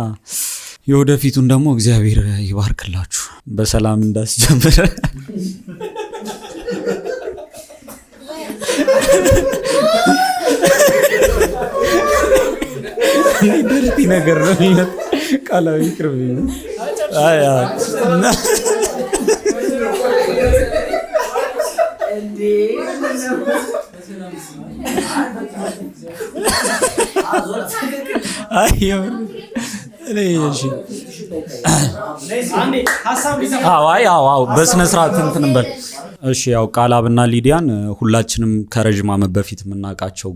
የወደፊቱን ደግሞ እግዚአብሔር ይባርክላችሁ በሰላም እንዳስጀምረ። Dirty ነገር ነው የሚመጣው። ቃላዊ ይቅርብኝ። አይ አይ እና አይ የምር። እኔ እሺ አዎ፣ አይ፣ አዎ፣ አዎ፣ በስነ ስርዓት እንትን እንበል። እሺ፣ ያው ቃላብና ሊዲያን ሁላችንም ከረዥም ዓመት በፊት የምናውቃቸው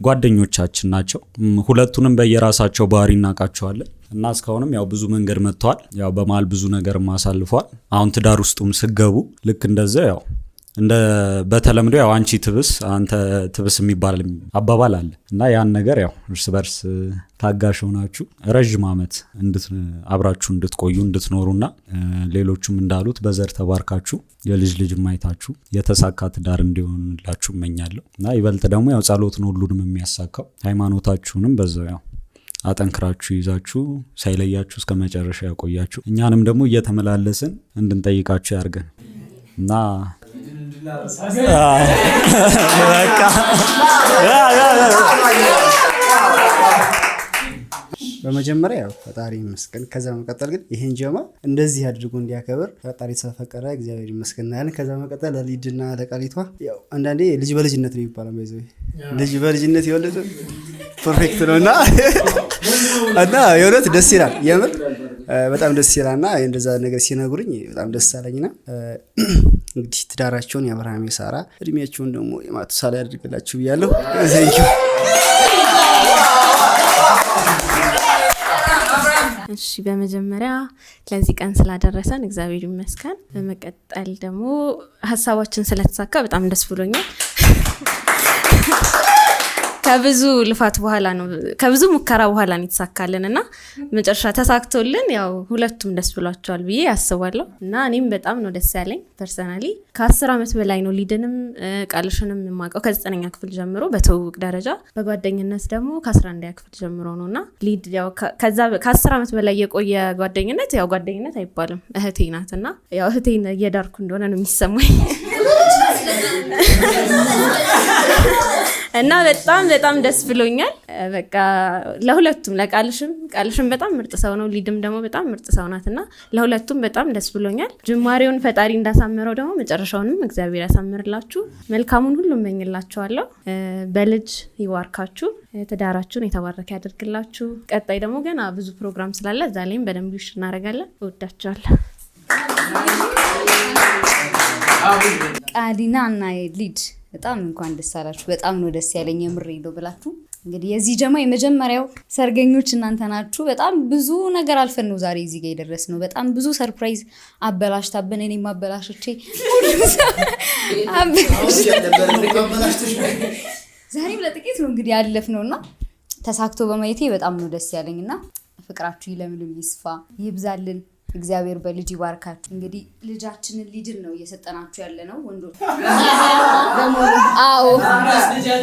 ጓደኞቻችን ናቸው። ሁለቱንም በየራሳቸው ባህሪ እናውቃቸዋለን እና እስካሁንም ያው ብዙ መንገድ መጥተዋል። ያው በመሀል ብዙ ነገር አሳልፈዋል። አሁን ትዳር ውስጡም ስገቡ ልክ እንደዛ ያው እንደ በተለምዶ ያው አንቺ ትብስ አንተ ትብስ የሚባል አባባል አለ እና ያን ነገር ያው እርስ በርስ ታጋሽ ሆናችሁ ረዥም ዓመት አብራችሁ እንድትቆዩ እንድትኖሩና ሌሎቹም እንዳሉት በዘር ተባርካችሁ የልጅ ልጅ ማየታችሁ የተሳካ ትዳር እንዲሆንላችሁ እመኛለሁ። እና ይበልጥ ደግሞ ያው ጸሎት ነው ሁሉንም የሚያሳካው። ሃይማኖታችሁንም በዛው ያው አጠንክራችሁ ይዛችሁ ሳይለያችሁ እስከ መጨረሻ ያቆያችሁ፣ እኛንም ደግሞ እየተመላለስን እንድንጠይቃችሁ ያርገን እና በቃ። በመጀመሪያ ያው ፈጣሪ ይመስገን። ከዛ በመቀጠል ግን ይሄን ጀማ እንደዚህ አድርጎ እንዲያከብር ፈጣሪ ስለፈቀደ እግዚአብሔር ይመስገን እናያለን። ከዛ በመቀጠል ለሊድና ለቃሊቷ፣ ያው አንዳንዴ ልጅ በልጅነት ነው የሚባለው፣ by the way ልጅ በልጅነት የወለደ perfect ነው እና የእውነት ደስ ይላል። የምር በጣም ደስ ይላል እና እንደዛ ነገር ሲነግሩኝ በጣም ደስ አለኝና እንግዲህ ትዳራቸውን የአብርሃም የሳራ፣ እድሜያቸውን ደግሞ የማቱሳላ ያድርግላችሁ ብያለሁ። Thank you። እሺ፣ በመጀመሪያ ለዚህ ቀን ስላደረሰን እግዚአብሔር ይመስገን። በመቀጠል ደግሞ ሀሳባችን ስለተሳካ በጣም ደስ ብሎኛል። ከብዙ ልፋት በኋላ ነው፣ ከብዙ ሙከራ በኋላ ነው የተሳካልን እና መጨረሻ ተሳክቶልን ያው ሁለቱም ደስ ብሏቸዋል ብዬ አስባለሁ እና እኔም በጣም ነው ደስ ያለኝ። Personally ከ10 ዓመት በላይ ነው ሊድንም ቃልሽንም የማውቀው፣ ከ9ኛ ክፍል ጀምሮ በትውውቅ ደረጃ፣ በጓደኝነት ደግሞ ከ11ኛ ክፍል ጀምሮ ነው እና ሊድ ያው ከዛ ከ10 ዓመት በላይ የቆየ ጓደኝነት ያው ጓደኝነት አይባልም፣ እህቴ ናት እና ያው እህቴን እየዳርኩ እንደሆነ ነው የሚሰማኝ እና በጣም በጣም ደስ ብሎኛል። በቃ ለሁለቱም፣ ለቃልሽም፣ ቃልሽም በጣም ምርጥ ሰው ነው፣ ሊድም ደግሞ በጣም ምርጥ ሰው ናት እና ለሁለቱም በጣም ደስ ብሎኛል። ጅማሬውን ፈጣሪ እንዳሳምረው ደግሞ መጨረሻውንም እግዚአብሔር ያሳምርላችሁ። መልካሙን ሁሉ እመኝላችኋለሁ። በልጅ ይባርካችሁ፣ ትዳራችሁን የተባረከ ያደርግላችሁ። ቀጣይ ደግሞ ገና ብዙ ፕሮግራም ስላለ እዛ ላይም በደንብ wish እናደርጋለን። እወዳችኋለሁ። ቃሊና እና ሊድ በጣም እንኳን ደስ አላችሁ። በጣም ነው ደስ ያለኝ፣ የምሬ ነው ብላችሁ። እንግዲህ የዚህ ጀማ የመጀመሪያው ሰርገኞች እናንተ ናችሁ። በጣም ብዙ ነገር አልፈን ነው ዛሬ እዚህ ጋር የደረስነው። በጣም ብዙ surprise አበላሽታብን፣ እኔም አበላሽቼ፣ ሁሉም ሰው ዛሬም ለጥቂት ነው እንግዲህ ያለፍነው እና ተሳክቶ በማየቴ በጣም ነው ደስ ያለኝ እና ፍቅራችሁ ይለምልም፣ ይስፋ፣ ይብዛልን። እግዚአብሔር በልጅ ይባርካችሁ። እንግዲህ ልጃችንን ሊድን ነው እየሰጠናችሁ ያለ ነው ወንዶች። አዎ፣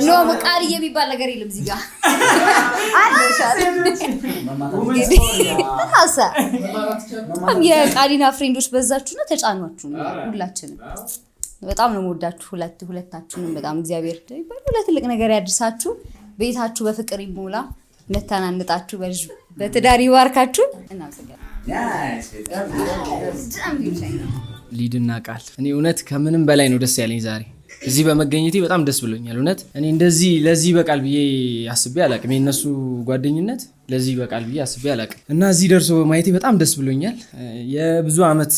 no ቃል የሚባል ነገር የለም እዚህ ጋር። ሀሳ በጣም የቃሊና friend ኦች በዛችሁና ተጫኗችሁ። ሁላችንም በጣም ነው የምወዳችሁ ሁለታችሁንም በጣም። እግዚአብሔር ለትልቅ ነገር ያድርሳችሁ። ቤታችሁ በፍቅር ይሞላ፣ መታናንጣችሁ በልጅ በትዳር ይባርካችሁ። እናመሰግናለን። ሊድና ቃል፣ እኔ እውነት ከምንም በላይ ነው ደስ ያለኝ። ዛሬ እዚህ በመገኘቴ በጣም ደስ ብሎኛል። እውነት እኔ እንደዚህ ለዚህ ይበቃል ብዬ አስቤ አላቅም። የእነሱ ጓደኝነት ለዚህ ይበቃል ብዬ አስቤ አላቅም እና እዚህ ደርሶ በማየቴ በጣም ደስ ብሎኛል። የብዙ ዓመት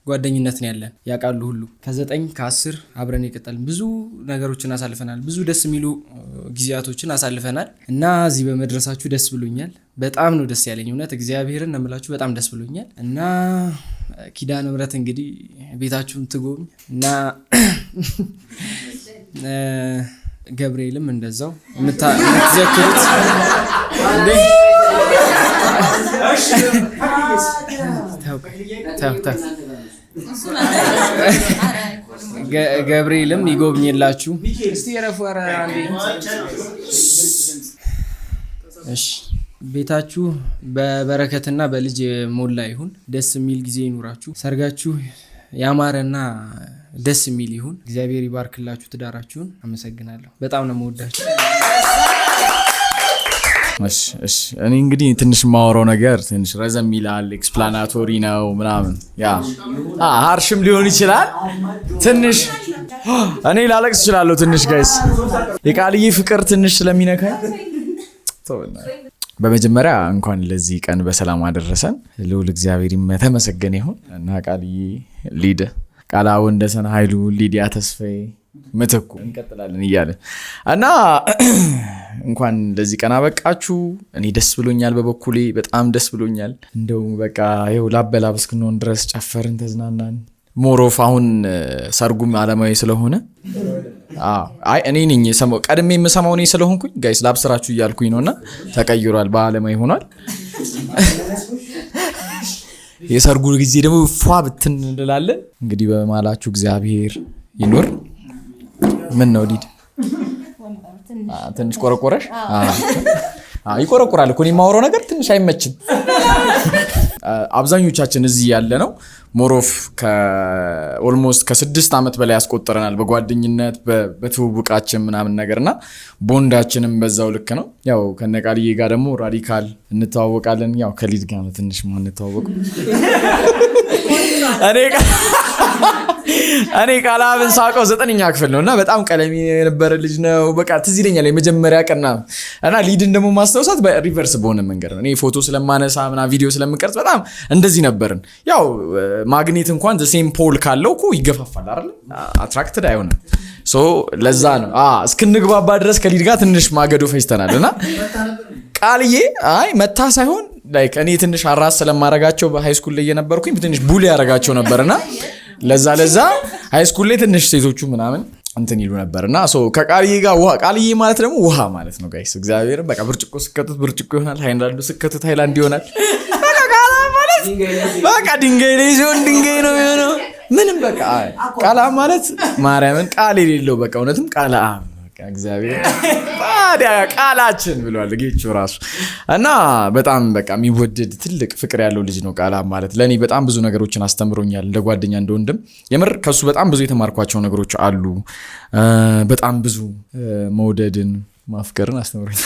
ጓደኝነት ነው ያለን፣ ያውቃሉ ሁሉ። ከ9 ከ10 አብረን የቀጠልን ብዙ ነገሮችን አሳልፈናል። ብዙ ደስ የሚሉ ጊዜያቶችን አሳልፈናል እና እዚህ በመድረሳችሁ ደስ ብሎኛል። በጣም ነው ደስ ያለኝ፣ እውነት እግዚአብሔርን ነው የምላችሁ፣ በጣም ደስ ብሎኛል እና ኪዳነ ምሕረት እንግዲህ ቤታችሁን ትጎብኝ እና ገብርኤልም እንደዛው የምትዘክሩት እንዴ፣ ተው ተው፣ ገብርኤልም ይጎብኝላችሁ። እስቲ የረፉ፣ ኧረ አንዴ። እሺ፣ ቤታችሁ በበረከትና በልጅ የሞላ ይሁን። ደስ የሚል ጊዜ ይኑራችሁ። ሰርጋችሁ ያማረና ደስ የሚል ይሁን። እግዚአብሔር ይባርክላችሁ ትዳራችሁን። አመሰግናለሁ። በጣም ነው የምወዳችሁ። እሺ፣ እኔ እንግዲህ ትንሽ የማወራው ነገር ትንሽ ረዘም ይላል፣ explanatory ነው ምናምን፣ yeah harsh ም ሊሆን ይችላል። ትንሽ እኔ ላለቅስ እችላለሁ ትንሽ guys፣ የቃልዬ ፍቅር ትንሽ ስለሚነካኝ። በመጀመሪያ እንኳን ለዚህ ቀን በሰላም አደረሰን። ልዑል እግዚአብሔር የተመሰገነ ይሁን እና ቃልዬ፣ ሊድ፣ ቃላ ወንደሰን ኃይሉ፣ ሊዲያ ተስፋዬ ምትኩ እንቀጥላለን እያለን እና እንኳን ለዚህ ቀን አበቃችሁ። እኔ ደስ ብሎኛል፣ በበኩሌ በጣም ደስ ብሎኛል። እንደው በቃ ይኸው ላበላብ እስክንሆን ድረስ ጨፈርን፣ ተዝናናን። More of አሁን ሰርጉም አለማዊ ስለሆነ አይ እኔ ነኝ ቀድሜ የምሰማው እኔ ስለሆንኩኝ guys ላብስራችሁ እያልኩኝ ነው እና ተቀይሯል፣ በአለማዊ ሆኗል። የሰርጉ ጊዜ ደግሞ ፏ ብትን እንላለን። እንግዲህ በመሀላችሁ እግዚአብሔር ይኑር። ምን ነው ሊድ፣ ትንሽ ቆረቆረሽ? ይቆረቆራል እኮ፣ እኔ የማወራው ነገር ትንሽ አይመችም። አብዛኞቻችን እዚህ ያለ ነው more of almost ከ6 ዓመት በላይ ያስቆጥረናል በጓደኝነት፣ በትውውቃችን ምናምን ነገር እና ቦንዳችንም በዛው ልክ ነው። ያው ከነቃልዬ ጋር ደግሞ radical እንተዋወቃለን። ያው ከሊድ ጋር ነው ትንሽ ማንተዋወቁ። እኔ ቃላብን ሳውቀው ዘጠነኛ ክፍል ነው እና በጣም ቀለሜ የነበረ ልጅ ነው። በቃ ትዝ ይለኛል የመጀመሪያ ቀን እና ሊድን ደግሞ ማስታወሳት በ reverse በሆነ መንገድ ነው። እኔ ፎቶ ስለማነሳ ምናምን ቪዲዮ ስለምቀርጽ በጣም እንደዚህ ነበርን። ያው ማግኔት እንኳን same pole ካለው እኮ ይገፋፋል አይደል? Attracted አይሆንም። So ለዛ ነው እስክንግባባ ድረስ ከሊድ ጋር ትንሽ ማገዶ ፈጅተናል እና ቃልዬ አይ መታ ሳይሆን like እኔ ትንሽ harass ስለማረጋቸው በ high school ላይ የነበርኩኝ ትንሽ bully ያረጋቸው ነበር እና ለዛ high school ላይ ትንሽ ሴቶቹ ምናምን እንትን ይሉ ነበር እና so ከቃልዬ ጋር ውሃ፣ ቃልዬ ማለት ደግሞ ውሃ ማለት ነው guys። እግዚአብሔርን በቃ ብርጭቆ ስከቱት ብርጭቆ ይሆናል፣ ሃይላንዱ ስከቱት ሃይላንድ ይሆናል። በቃ ቃላ ማለት በቃ ድንጋይ ላይ ሲሆን ድንጋይ ነው የሚሆነው። ምንም በቃ ቃላ ማለት ማርያምን ቃል የሌለው በቃ እውነትም ቃለ አብ በቃ እግዚአብሔር ታዲያ ቃላችን ብሏል ጌቹ ራሱ እና በጣም በቃ የሚወደድ ትልቅ ፍቅር ያለው ልጅ ነው ቃላ ማለት። ለእኔ በጣም ብዙ ነገሮችን አስተምሮኛል፣ እንደ ጓደኛ፣ እንደ ወንድም። የምር ከሱ በጣም ብዙ የተማርኳቸው ነገሮች አሉ። በጣም ብዙ መውደድን ማፍቀርን አስተምሮኛል።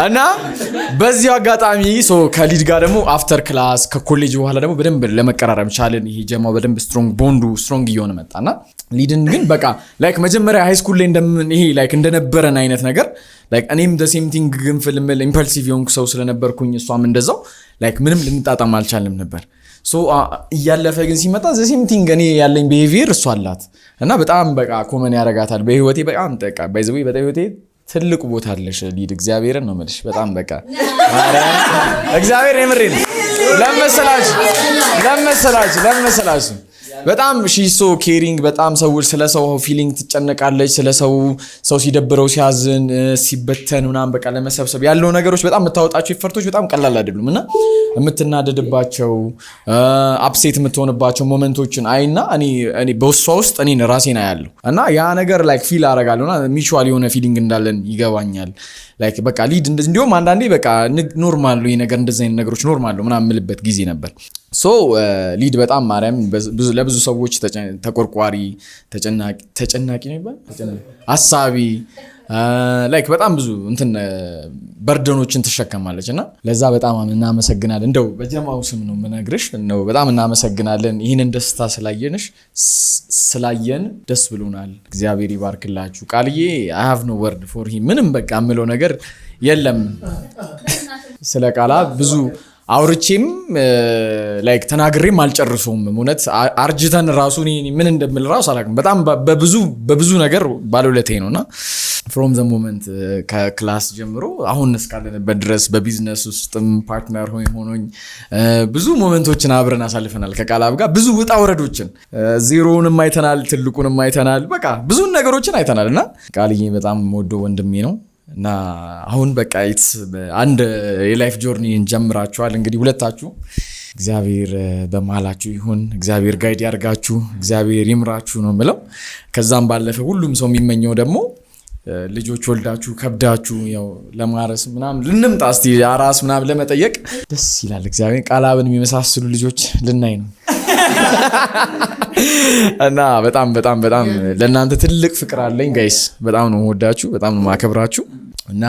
እና በዚሁ አጋጣሚ so ከሊድ ጋር ደግሞ after class ከኮሌጅ በኋላ ደግሞ በደንብ ለመቀራረብ ቻልን። ይሄ ጀማው በደንብ strong፣ bond ኡ strong እየሆነ መጣ እና ሊድን ግን በቃ like መጀመሪያ high school ላይ እንደምን ይሄ like እንደነበረን አይነት ነገር like እኔም the same thing ግንፍል ምል impulsive የሆንኩ ሰው ስለነበርኩኝ እሷም እንደዛው like ምንም ልንጣጣም አልቻልንም ነበር። So እያለፈ ግን ሲመጣ the same thing እኔ ያለኝ behavior እሷ አላት እና በጣም በቃ common ያደርጋታል። በህይወቴ በጣም በቃ by the way በህይወቴ ትልቁ ቦታ አለሽ ሊድ፣ እግዚአብሔርን ነው የምልሽ። በጣም በቃ እግዚአብሔር የምሬን ለመሰላችሁ በጣም she so caring፣ በጣም ሰዎች ስለ ሰው feeling ትጨነቃለች። ስለ ሰው፣ ሰው ሲደብረው፣ ሲያዝን፣ ሲበተን ምናምን በቃ ለመሰብሰብ ያለው ነገሮች በጣም የምታወጣቸው effort ኦች በጣም ቀላል አይደሉም እና የምትናደድባቸው፣ upset የምትሆንባቸው moment ኦችን አይና እኔ በእሷ ውስጥ እኔን ራሴን አያለሁ እና ያ ነገር like feel አደርጋለሁ እና mutual የሆነ feeling እንዳለን ይገባኛል። Like በቃ ሊድ እንደዚህ እንዲሁም አንዳንዴ በቃ normal ነው ይሄ ነገር፣ እንደዚህ አይነት ነገሮች normal ነው ምናምን የምልበት ጊዜ ነበር። So ሊድ በጣም ማርያም ለብዙ ሰዎች ተቆርቋሪ፣ ተጨናቂ ነው የሚባል፣ አሳቢ፣ like በጣም ብዙ እንትን burden ኦችን ትሸከማለች እና ለዛ በጣም እናመሰግናለን። እንደው በጀማው ስም ነው የምነግርሽ ነው፣ በጣም እናመሰግናለን። ይህንን ደስታ ስላየንሽ ስላየን ደስ ብሎናል። እግዚአብሔር ይባርክላችሁ። ቃልዬ I have no word for him፣ ምንም በቃ የምለው ነገር የለም። ስለ ቃላ ብዙ አውርቼም like ተናግሬም አልጨርሰውም። እውነት አርጅተን ራሱ እኔ ምን እንደምል ራሱ አላውቅም። በጣም በብዙ በብዙ ነገር ባለውለታዬ ነው እና from the moment ከ class ጀምሮ አሁን እስካለንበት ድረስ በቢዝነስ ውስጥም partner ሆኖኝ ብዙ moment ኦችን አብረን አሳልፈናል። ከቃላብ ጋር ብዙ ውጣ ውረዶችን፣ ዜሮውንም አይተናል፣ ትልቁንም አይተናል። በቃ ብዙ ነገሮችን አይተናል እና ቃልዬ በጣም ወዶ ወንድሜ ነው እና አሁን በቃ አንድ የ life journey ጀምራችኋል። እንግዲህ ሁለታችሁ እግዚአብሔር በመሀላችሁ ይሁን፣ እግዚአብሔር guide ያርጋችሁ፣ እግዚአብሔር ይምራችሁ ነው የምለው። ከዛም ባለፈ ሁሉም ሰው የሚመኘው ደግሞ ልጆች ወልዳችሁ ከብዳችሁ ያው ለማረስ ምናምን ልንምጣ እስቲ አራስ ምናምን ለመጠየቅ ደስ ይላል። እግዚአብሔር ቃላብን የሚመሳስሉ ልጆች ልናይ ነው እና በጣም በጣም በጣም ለእናንተ ትልቅ ፍቅር አለኝ guys። በጣም ነው የምወዳችሁ፣ በጣም ነው የማከብራችሁ። እና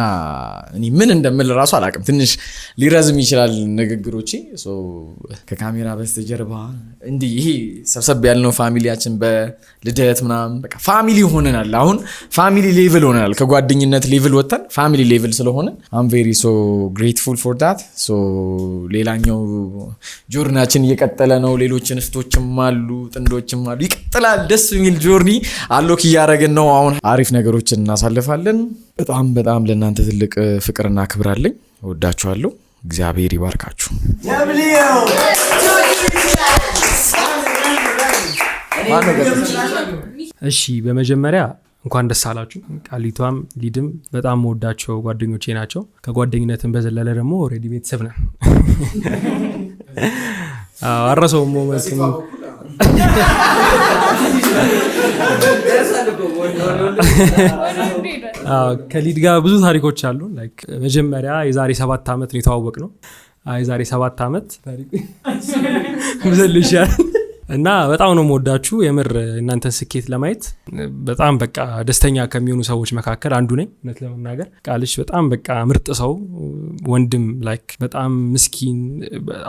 እኔ ምን እንደምል ራሱ አላውቅም። ትንሽ ሊረዝም ይችላል ንግግሮቼ። So ከካሜራ በስተጀርባ እንዲህ ይሄ ሰብሰብ ያልነው family ያችን በልደት ምናምን በቃ family ሆነናል። አሁን family level ሆነናል። ከጓደኝነት level ወጥተን family level ስለሆነ I'm very so grateful for that። So ሌላኛው journey ያችን እየቀጠለ ነው። ሌሎች እንስቶችም አሉ፣ ጥንዶችም አሉ። ይቀጥላል። ደስ የሚል journey አሎክ እያደረግን ነው። አሁን አሪፍ ነገሮችን እናሳልፋለን። በጣም በጣም ለእናንተ ትልቅ ፍቅርና ክብር አለኝ። እወዳችኋለሁ። እግዚአብሔር ይባርካችሁ። እሺ፣ በመጀመሪያ እንኳን ደስ አላችሁ። ቃሊቷም ሊድም በጣም መወዳቸው ጓደኞቼ ናቸው። ከጓደኝነትም በዘለለ ደግሞ already ቤተሰብ ነን። አረሰው moment ከሊድ ጋር ብዙ ታሪኮች አሉ። Like መጀመሪያ የዛሬ 7 ዓመት ነው የተዋወቅነው። የዛሬ 7 ዓመት ታሪኩ ብዘልሻል እና በጣም ነው የምወዳችሁ። የምር እናንተን ስኬት ለማየት በጣም በቃ ደስተኛ ከሚሆኑ ሰዎች መካከል አንዱ ነኝ። እውነት ለመናገር ቃልሽ በጣም በቃ ምርጥ ሰው ወንድም፣ like በጣም ምስኪን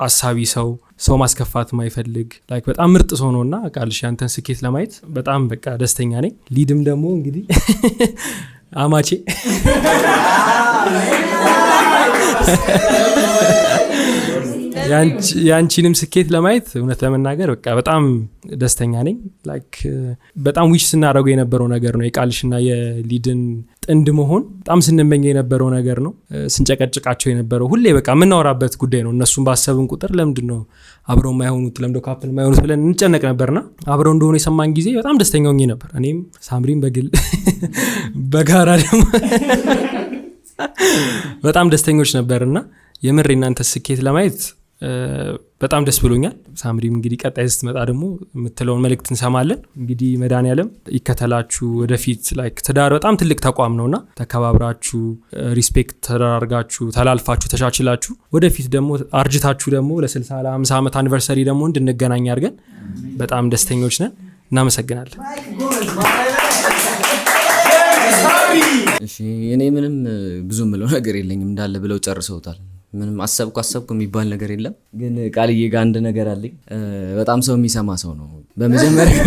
አሳቢ ሰው፣ ሰው ማስከፋት ማይፈልግ like በጣም ምርጥ ሰው ነውና ቃልሽ ያንተን ስኬት ለማየት በጣም በቃ ደስተኛ ነኝ። ሊድም ደግሞ እንግዲህ አማቼ ያንቺንም ስኬት ለማየት እውነት ለመናገር በቃ በጣም ደስተኛ ነኝ። Like በጣም wish ስናደርገው የነበረው ነገር ነው የቃልሽና የሊድን ጥንድ መሆን በጣም ስንመኘው የነበረው ነገር ነው። ስንጨቀጭቃቸው የነበረው ሁሌ በቃ የምናወራበት ጉዳይ ነው። እነሱን ባሰብን ቁጥር ለምንድን ነው አብረው የማይሆኑት፣ ለምንድነው couple የማይሆኑት ብለን እንጨነቅ ነበርና አብረው እንደሆኑ የሰማን ጊዜ በጣም ደስተኛ ሆኜ ነበር። እኔም ሳምሪም በግል በጋራ ደግሞ በጣም ደስተኞች ነበርና የምር እናንተ ስኬት ለማየት በጣም ደስ ብሎኛል። ሳምሪም እንግዲህ ቀጣይ ስትመጣ ደግሞ የምትለውን መልእክት እንሰማለን። እንግዲህ መድኃኒዓለም ይከተላችሁ ወደፊት። Like ትዳር በጣም ትልቅ ተቋም ነውና ተከባብራችሁ፣ respect ተደራርጋችሁ፣ ተላልፋችሁ፣ ተቻችላችሁ ወደፊት ደግሞ አርጅታችሁ ደግሞ ለ60 ለ50 ዓመት anniversary ደግሞ እንድንገናኝ አድርገን በጣም ደስተኞች ነን። እናመሰግናለን። እሺ፣ እኔ ምንም ብዙ የምለው ነገር የለኝም። እንዳለ ብለው ጨርሰውታል። ምንም አሰብኩ አሰብኩ የሚባል ነገር የለም። ግን ቃልዬ ጋር አንድ ነገር አለኝ። በጣም ሰው የሚሰማ ሰው ነው። በመጀመሪያ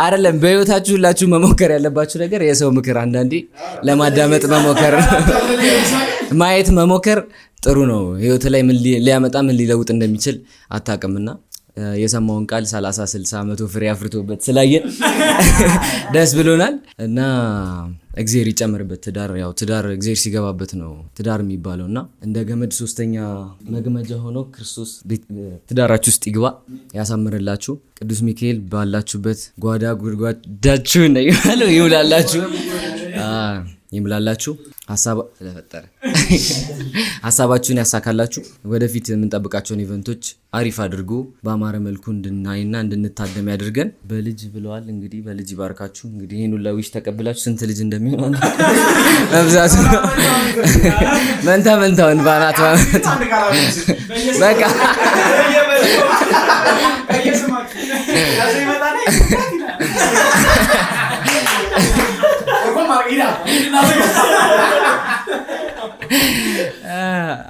አይደለም፣ በህይወታችሁ ሁላችሁ መሞከር ያለባችሁ ነገር የሰው ምክር አንዳንዴ ለማዳመጥ መሞከር፣ ማየት መሞከር ጥሩ ነው። ህይወት ላይ ምን ሊያመጣ ምን ሊለውጥ እንደሚችል አታውቅምና የሰማውን ቃል 30 60 100 ፍሬ አፍርቶበት ስላየን ደስ ብሎናል። እና እግዚአብሔር ይጨምርበት። ትዳር ያው ትዳር እግዚአብሔር ሲገባበት ነው ትዳር የሚባለው እና እንደ ገመድ ሶስተኛ መግመጃ ሆኖ ክርስቶስ ትዳራችሁ ውስጥ ይግባ፣ ያሳምርላችሁ። ቅዱስ ሚካኤል ባላችሁበት ጓዳ ጉድጓዳችሁ ነው ይሙላላችሁ ይምላላችሁ። ሐሳብ ስለፈጠረ ሐሳባችሁን ያሳካላችሁ። ወደፊት የምንጠብቃቸውን event ኦች አሪፍ አድርጎ በአማረ መልኩ እንድናይና እንድንታደም ያድርገን። በልጅ ብለዋል እንግዲህ በልጅ ይባርካችሁ። እንግዲህ ይሄን ሁላ wish ተቀብላችሁ ስንት ልጅ እንደሚሆን መብዛቱ ነው። መንታ መንታውን ባናት ባናት በቃ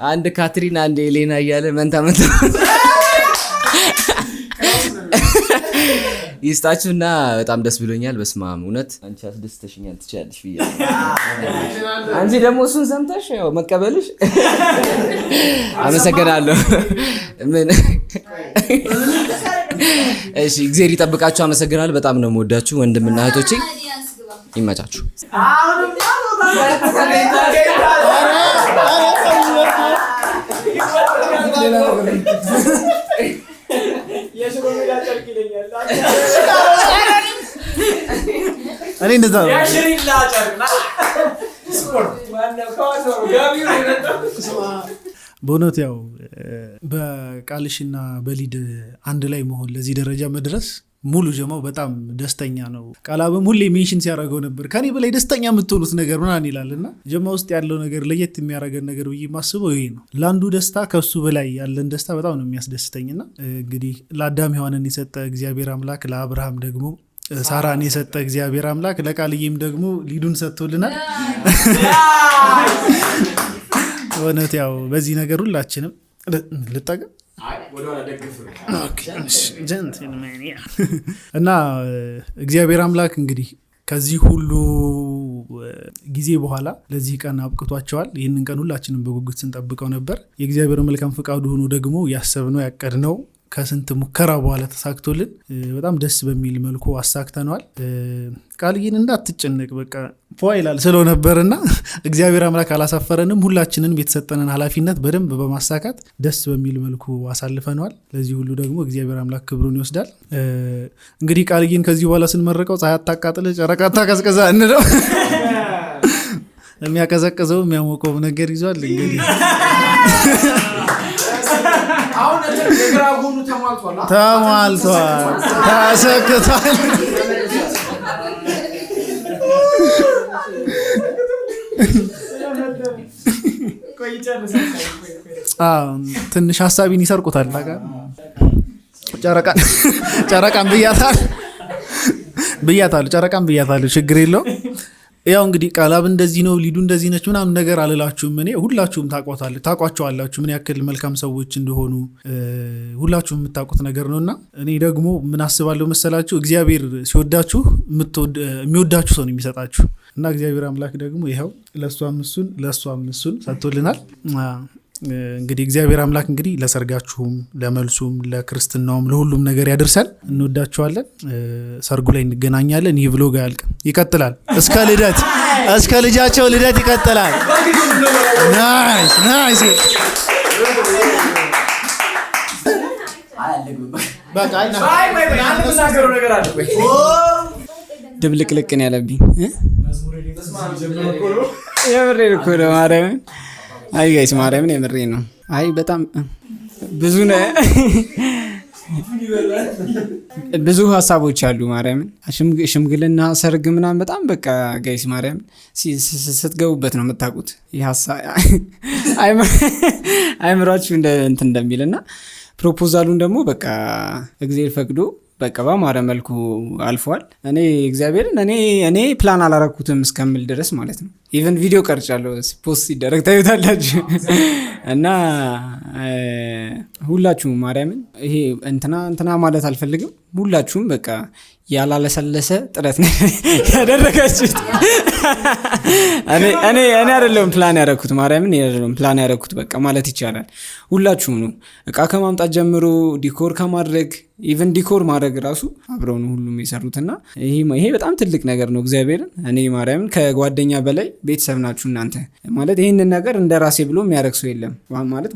አንድ ካትሪን አንድ ኤሌና እያለ መንታ መንታ ይስጣችሁና በጣም ደስ ብሎኛል። በስመ አብ እውነት አንቺ አስደስተሽኛል፣ ትችያለሽ ብያለሁ። አንቺ ደግሞ እሱን ሰምተሽ ያው መቀበልሽ አመሰግናለሁ። ምን እሺ፣ እግዚአብሔር ይጠብቃችሁ። አመሰግናለሁ። በጣም ነው የምወዳችሁ ወንድምና እህቶቼ፣ ይመቻችሁ። እኔ እንደዛ ነው። በእውነት ያው በቃልሽና በሊድ አንድ ላይ መሆን ለዚህ ደረጃ መድረስ ሙሉ ጀማው በጣም ደስተኛ ነው። ቃላብም ሁሌ mention ሲያደርገው ነበር፣ ከኔ በላይ ደስተኛ የምትሆኑት ነገር ምናምን ይላልና ጀማ ውስጥ ያለው ነገር ለየት የሚያደርገን ነገር ብዬ የማስበው ይሄ ነው። ለአንዱ ደስታ ከሱ በላይ ያለን ደስታ በጣም ነው የሚያስደስተኝና እንግዲህ ለአዳም ሔዋንን የሰጠ እግዚአብሔር አምላክ ለአብርሃም ደግሞ ሳራን የሰጠ እግዚአብሔር አምላክ ለቃልዬም ደግሞ ሊዱን ሰጥቶልናል። እውነት ያው በዚህ ነገር ሁላችንም ልጠቀም እና እግዚአብሔር አምላክ እንግዲህ ከዚህ ሁሉ ጊዜ በኋላ ለዚህ ቀን አብቅቷቸዋል። ይህንን ቀን ሁላችንም በጉጉት ስንጠብቀው ነበር። የእግዚአብሔር መልካም ፈቃዱ ሆኖ ደግሞ ያሰብነው ያቀድነው ከስንት ሙከራ በኋላ ተሳክቶልን በጣም ደስ በሚል መልኩ አሳክተነዋል። ቃልዬን እንዳትጨነቅ በቃ ፏ ይላል ስለው ነበርና እግዚአብሔር አምላክ አላሳፈረንም። ሁላችንንም የተሰጠንን ኃላፊነት በደንብ በማሳካት ደስ በሚል መልኩ አሳልፈነዋል። ለዚህ ሁሉ ደግሞ እግዚአብሔር አምላክ ክብሩን ይወስዳል። እንግዲህ ቃልዬን ከዚህ በኋላ ስንመርቀው ፀሐይ አታቃጥልህ ጨረቃ አታቀዝቅዛ እንለው። የሚያቀዘቅዘው የሚያሞቀው ነገር ይዟል። እንግዲህ ተሟልቷል፣ ተሰክቷል። ትንሽ ሀሳቢን ይሰርቁታል። ጨረቃን ብያታለሁ፣ ጨረቃን ብያታለሁ። ችግር የለውም። ያው እንግዲህ ቃላብ እንደዚህ ነው ሊዱ እንደዚህ ነች ምናምን ነገር አልላችሁም። እኔ ሁላችሁም ታውቋቸዋላችሁ ምን ያክል መልካም ሰዎች እንደሆኑ ሁላችሁም የምታውቁት ነገር ነውና እኔ ደግሞ ምን አስባለሁ መሰላችሁ፣ እግዚአብሔር ሲወዳችሁ የሚወዳችሁ ሰው ነው የሚሰጣችሁ እና እግዚአብሔር አምላክ ደግሞ ይኸው ለሷም እሱን ለሷም እሱን ሰጥቶልናል። እንግዲህ እግዚአብሔር አምላክ እንግዲህ ለሰርጋችሁም ለመልሱም ለክርስትናውም ለሁሉም ነገር ያደርሳል። እንወዳችኋለን። ሰርጉ ላይ እንገናኛለን። ይህ vlog አያልቅም፣ ይቀጥላል። እስከ ልደት እስከ ልጃቸው ልደት ይቀጥላል። Nice nice። ድብልቅልቅ ነው ያለብኝ። የምሬን እኮ ነው ማርያምን። አይ guys ማርያምን የምሬን ነው። አይ በጣም ብዙ ብዙ ሀሳቦች አሉ ማርያምን። ሽምግልና ሰርግ ምናምን በጣም በቃ guys ማርያምን ስትገቡበት ነው የምታውቁት። ይህ አይምሯችሁ እንትን እንደሚልና proposal ኡን ደግሞ በቃ እግዚአብሔር ፈቅዶ በቃ በአማረ መልኩ አልፏል። እኔ እግዚአብሔርን እኔ ፕላን አላረኩትም እስከምል ድረስ ማለት ነው። Even ቪዲዮ ቀርጫለሁ፣ post ሲደረግ ታዩታላችሁ። እና ሁላችሁም ማርያምን ይሄ እንትና እንትና ማለት አልፈልግም። ሁላችሁም በቃ ያላለሰለሰ ጥረት ነው ያደረጋችሁት። እኔ አይደለሁም ፕላን ያደረኩት፣ ማርያምን እኔ አይደለሁም ፕላን ያደረኩት በቃ ማለት ይቻላል። ሁላችሁም ነው እቃ ከማምጣት ጀምሮ decor ከማድረግ even decor ማድረግ ራሱ አብረው ነው ሁሉም የሰሩትና ይሄ በጣም ትልቅ ነገር ነው። እግዚአብሔርን እኔ ማርያምን ከጓደኛ በላይ ቤተሰብ ናችሁ እናንተ። ማለት ይሄንን ነገር እንደራሴ ብሎ የሚያደርግ ሰው የለም። ማለት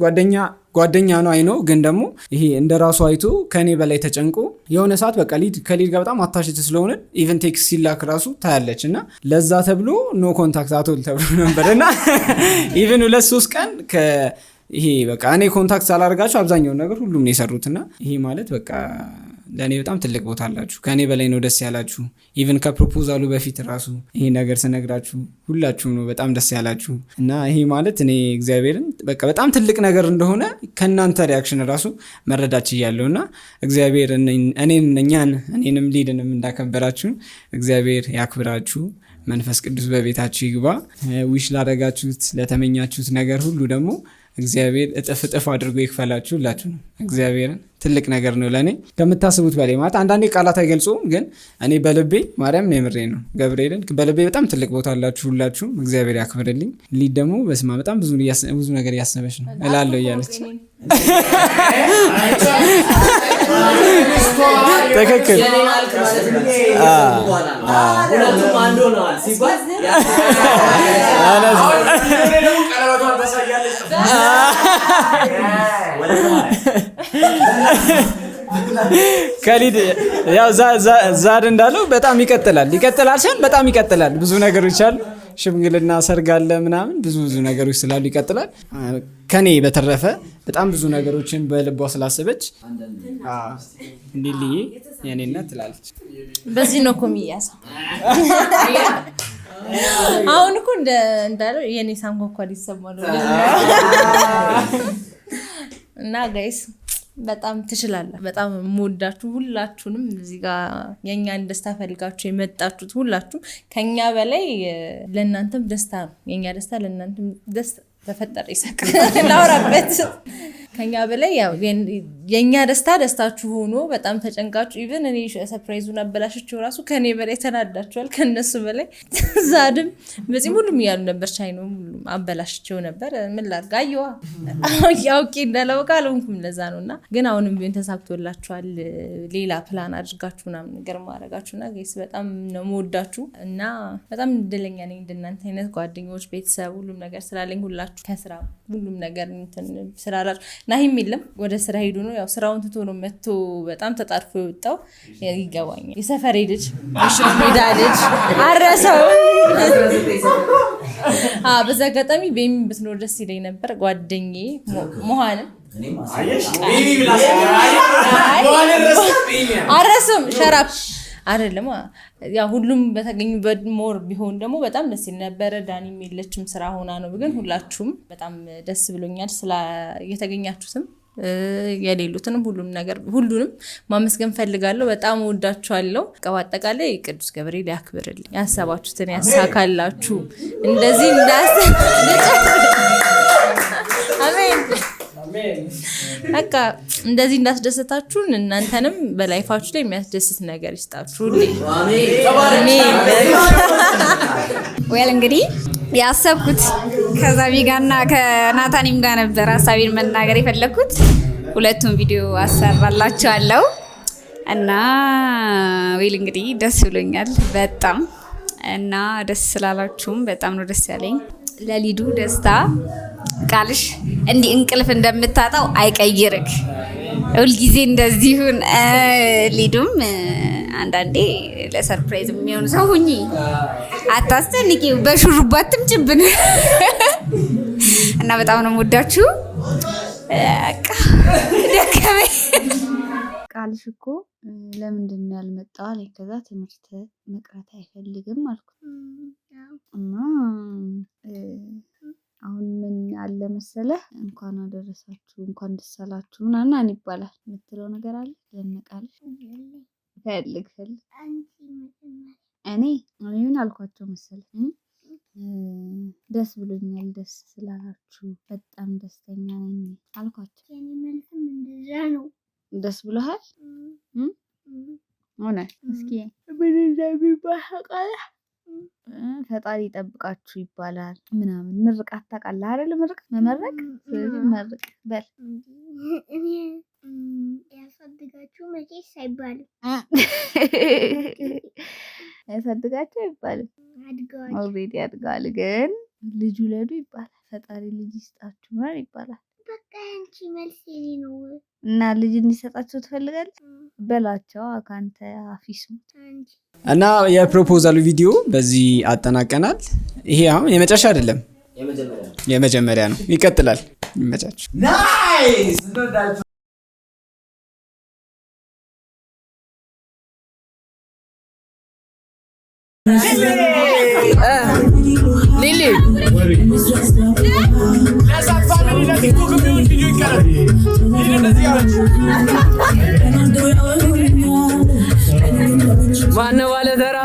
ጓደኛ ነው አይኖ፣ ግን ደግሞ ይሄ እንደራሱ አይቶ ከኔ በላይ ተጨንቆ የሆነ ሰዓት በቃ ከሊድ ጋር በጣም attached ስለሆነ even text ሲላክ ራሱ ታያለች እና ለዛ ተብሎ no contact at all ተብሎ ነበርና even 2-3 ቀን ይሄ በቃ እኔ contact ሳላደርጋቸው አብዛኛውን ነገር ሁሉም ነው የሰሩትና ይሄ ማለት በቃ ለኔ በጣም ትልቅ ቦታ አላችሁ። ከኔ በላይ ነው ደስ ያላችሁ። Even ከ proposal ኡ በፊት ራሱ ይሄ ነገር ስነግራችሁ ሁላችሁም ነው በጣም ደስ ያላችሁ እና ይሄ ማለት እኔ እግዚአብሔርን በቃ በጣም ትልቅ ነገር እንደሆነ ከናንተ reaction ራሱ መረዳት ችያለሁና እግዚአብሔር እኔን እኛን እኔንም ሊድንም እንዳከበራችሁ እግዚአብሔር ያክብራችሁ። መንፈስ ቅዱስ በቤታችሁ ይግባ። Wish ላደረጋችሁት ለተመኛችሁት ነገር ሁሉ ደግሞ እግዚአብሔር እጥፍ እጥፍ አድርጎ ይክፈላችሁ። ሁላችሁ ነው እግዚአብሔርን ትልቅ ነገር ነው ለኔ ከምታስቡት በላይ ማለት አንዳንዴ ቃላት አይገልጹም፣ ግን እኔ በልቤ ማርያም ነው የምሬ ነው ገብርኤልን በልቤ በጣም ትልቅ ቦታ አላችሁ ሁላችሁም። እግዚአብሔር ያክብርልኝ። ሊድ ደግሞ በስማ በጣም ብዙ ብዙ ነገር እያሰበች ነው እላለሁ እያለች ትክክል። ሁለቱም አንድ ሆነዋል ሲባል ከሊድ ያው ዛድ እንዳለው በጣም ይቀጥላል ሲሆን በጣም ይቀጥላል። ብዙ ነገሮች አሉ፣ ሽምግልና ሰርግ አለ ምናምን ብዙ ብዙ ነገሮች ስላሉ ይቀጥላል። ከኔ በተረፈ በጣም ብዙ ነገሮችን በልቧ ስላሰበች እንዲልዬ የኔ እናት ትላለች። በዚህ ነው እኮ የሚያዘው። አሁን እኮ እንዳለው የኔ ሳንኳኳ ሊሰማ ነው። እና guys በጣም ትችላለህ። በጣም የምወዳችሁ ሁላችሁንም እዚህ ጋር የኛን ደስታ ፈልጋችሁ የመጣችሁት ሁላችሁም ከኛ በላይ ለእናንተም ደስታ ነው። የኛ ደስታ ለእናንተም ደስታ ተፈጠረ ይሳቅ እናወራበት። ከኛ በላይ ያው የኛ ደስታ ደስታችሁ ሆኖ በጣም ተጨንቃችሁ even እኔ surprise ኡን አበላሽቼው ራሱ ከኔ በላይ ተናዳችኋል። ከነሱ በላይ ዛድም በዚህ ሁሉም እያሉ ነበር። ቻይኖ ሁሉም አበላሽቼው ነበር። ምን ላድርግ አየዋ አውቄ እንዳላወቀ አልሆንኩም። ለዛ ነውና ግን አሁንም ቢሆን ተሳክቶላችኋል። ሌላ ፕላን አድርጋችሁ ምናምን ነገር ማድረጋችሁና guys በጣም ነው የምወዳችሁ እና በጣም እድለኛ ነኝ እንደናንተ አይነት ጓደኞች፣ ቤተሰብ፣ ሁሉም ነገር ስላለኝ ሁላችሁ ከስራ ሁሉም ነገር እንትን ስላላችሁ ናሂም የለም ወደ ስራ ሄዶ ነው ያው ስራውን ትቶ ነው መጥቶ በጣም ተጣርፎ የወጣው ይገባኛል። የሰፈሬ ልጅ የሽሮ ሜዳ ልጅ አረሰው። በዛ አጋጣሚ ቤሚ ብትኖር ደስ ይለኝ ነበር። ጓደኛዬ መሆንም አረስም ሸራፕ አይደለም ያው ሁሉም በተገኙበት more ቢሆን ደግሞ በጣም ደስ ይል ነበረ። ዳኒም የለችም ስራ ሆና ነው። ግን ሁላችሁም በጣም ደስ ብሎኛል ስለ የተገኛችሁትም የሌሉትንም ሁሉም ነገር ሁሉንም ማመስገን ፈልጋለሁ። በጣም እወዳችኋለሁ። በአጠቃላይ ቅዱስ ገብርኤል ያክብርልኝ፣ ያሰባችሁትን ያሳካላችሁ። እንደዚህ አሜን በቃ እንደዚህ እንዳስደሰታችሁን እናንተንም በ life ኣችሁ ላይ የሚያስደስት ነገር ይስጣችሁ። Well እንግዲህ ያሰብኩት ከዛቢ ጋርና ከናታኒም ጋር ነበር ሀሳቤን መናገር የፈለኩት። ሁለቱም ቪዲዮ አሰራላችኋለሁ እና well እንግዲህ ደስ ብሎኛል በጣም እና ደስ ስላላችሁም በጣም ነው ደስ ያለኝ። ለሊዱ ደስታ ቃልሽ እንዲህ እንቅልፍ እንደምታጣው አይቀይርክ፣ ሁልጊዜ እንደዚሁን። ሊዱም አንዳንዴ ለ surprise የሚሆን ሰው ሁኚ፣ አታስጨንቂ፣ በሹሩባ አትምጭብን እና በጣም ነው የምወዳችሁ። በቃ ደከመኝ። ቃልሽ እኮ ለምንድን ነው ያልመጣው አለኝ። ከዛ ትምህርት መቅረት አይፈልግም አልኩት እና አሁን ምን አለ መሰለህ እንኳን አደረሳችሁ እንኳን ደስ አላችሁ ምናምን ይባላል የምትለው ነገር አለ ለነቃልሽ ፈልግ ፈልግ እኔ ምን አልኳቸው መሰለህ ደስ ብሎኛል ደስ ስላላችሁ በጣም ደስተኛ ነኝ አልኳቸው። የኔ መልስም እንደዛ ነው። ደስ ብሎሃል? ሆነ እስኪ ምን እንደሚባል ታውቃለህ? ፈጣሪ ይጠብቃችሁ ይባላል ምናምን። ምርቃት ታውቃለህ አይደል? ምርቃት መመረቅ። ስለዚህ መርቅ በል። ያሳድጋችሁ መቼስ አይባልም። ያሳድጋችሁ አይባልም። አድገዋል፣ already አድገዋል። ግን ልጅ ውለዱ ይባላል። ፈጣሪ ልጅ ይስጣችሁ ምናምን ይባላል። በቃ ያንቺ መልስ የኔ ነው። እና ልጅ እንዲሰጣቸው ትፈልጋለህ? በላቸው ከአንተ አፍ ይስሙት። እና የ proposal ኡ ቪዲዮ በዚህ አጠናቀናል። ይሄ አሁን የመጨረሻ አይደለም፣ የመጀመሪያ ነው። ይቀጥላል። ይመቻችሁ። Nice። ሊሊ ለሳቅ family ለቲክቶክ የሚሆን ቪዲዮ ይቀረል። ሊሊ እንደዚህ ያለች ማነው ባለተራ?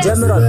ጀምሯል።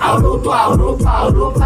አውሮፓ አውሮፓ አውሮፓ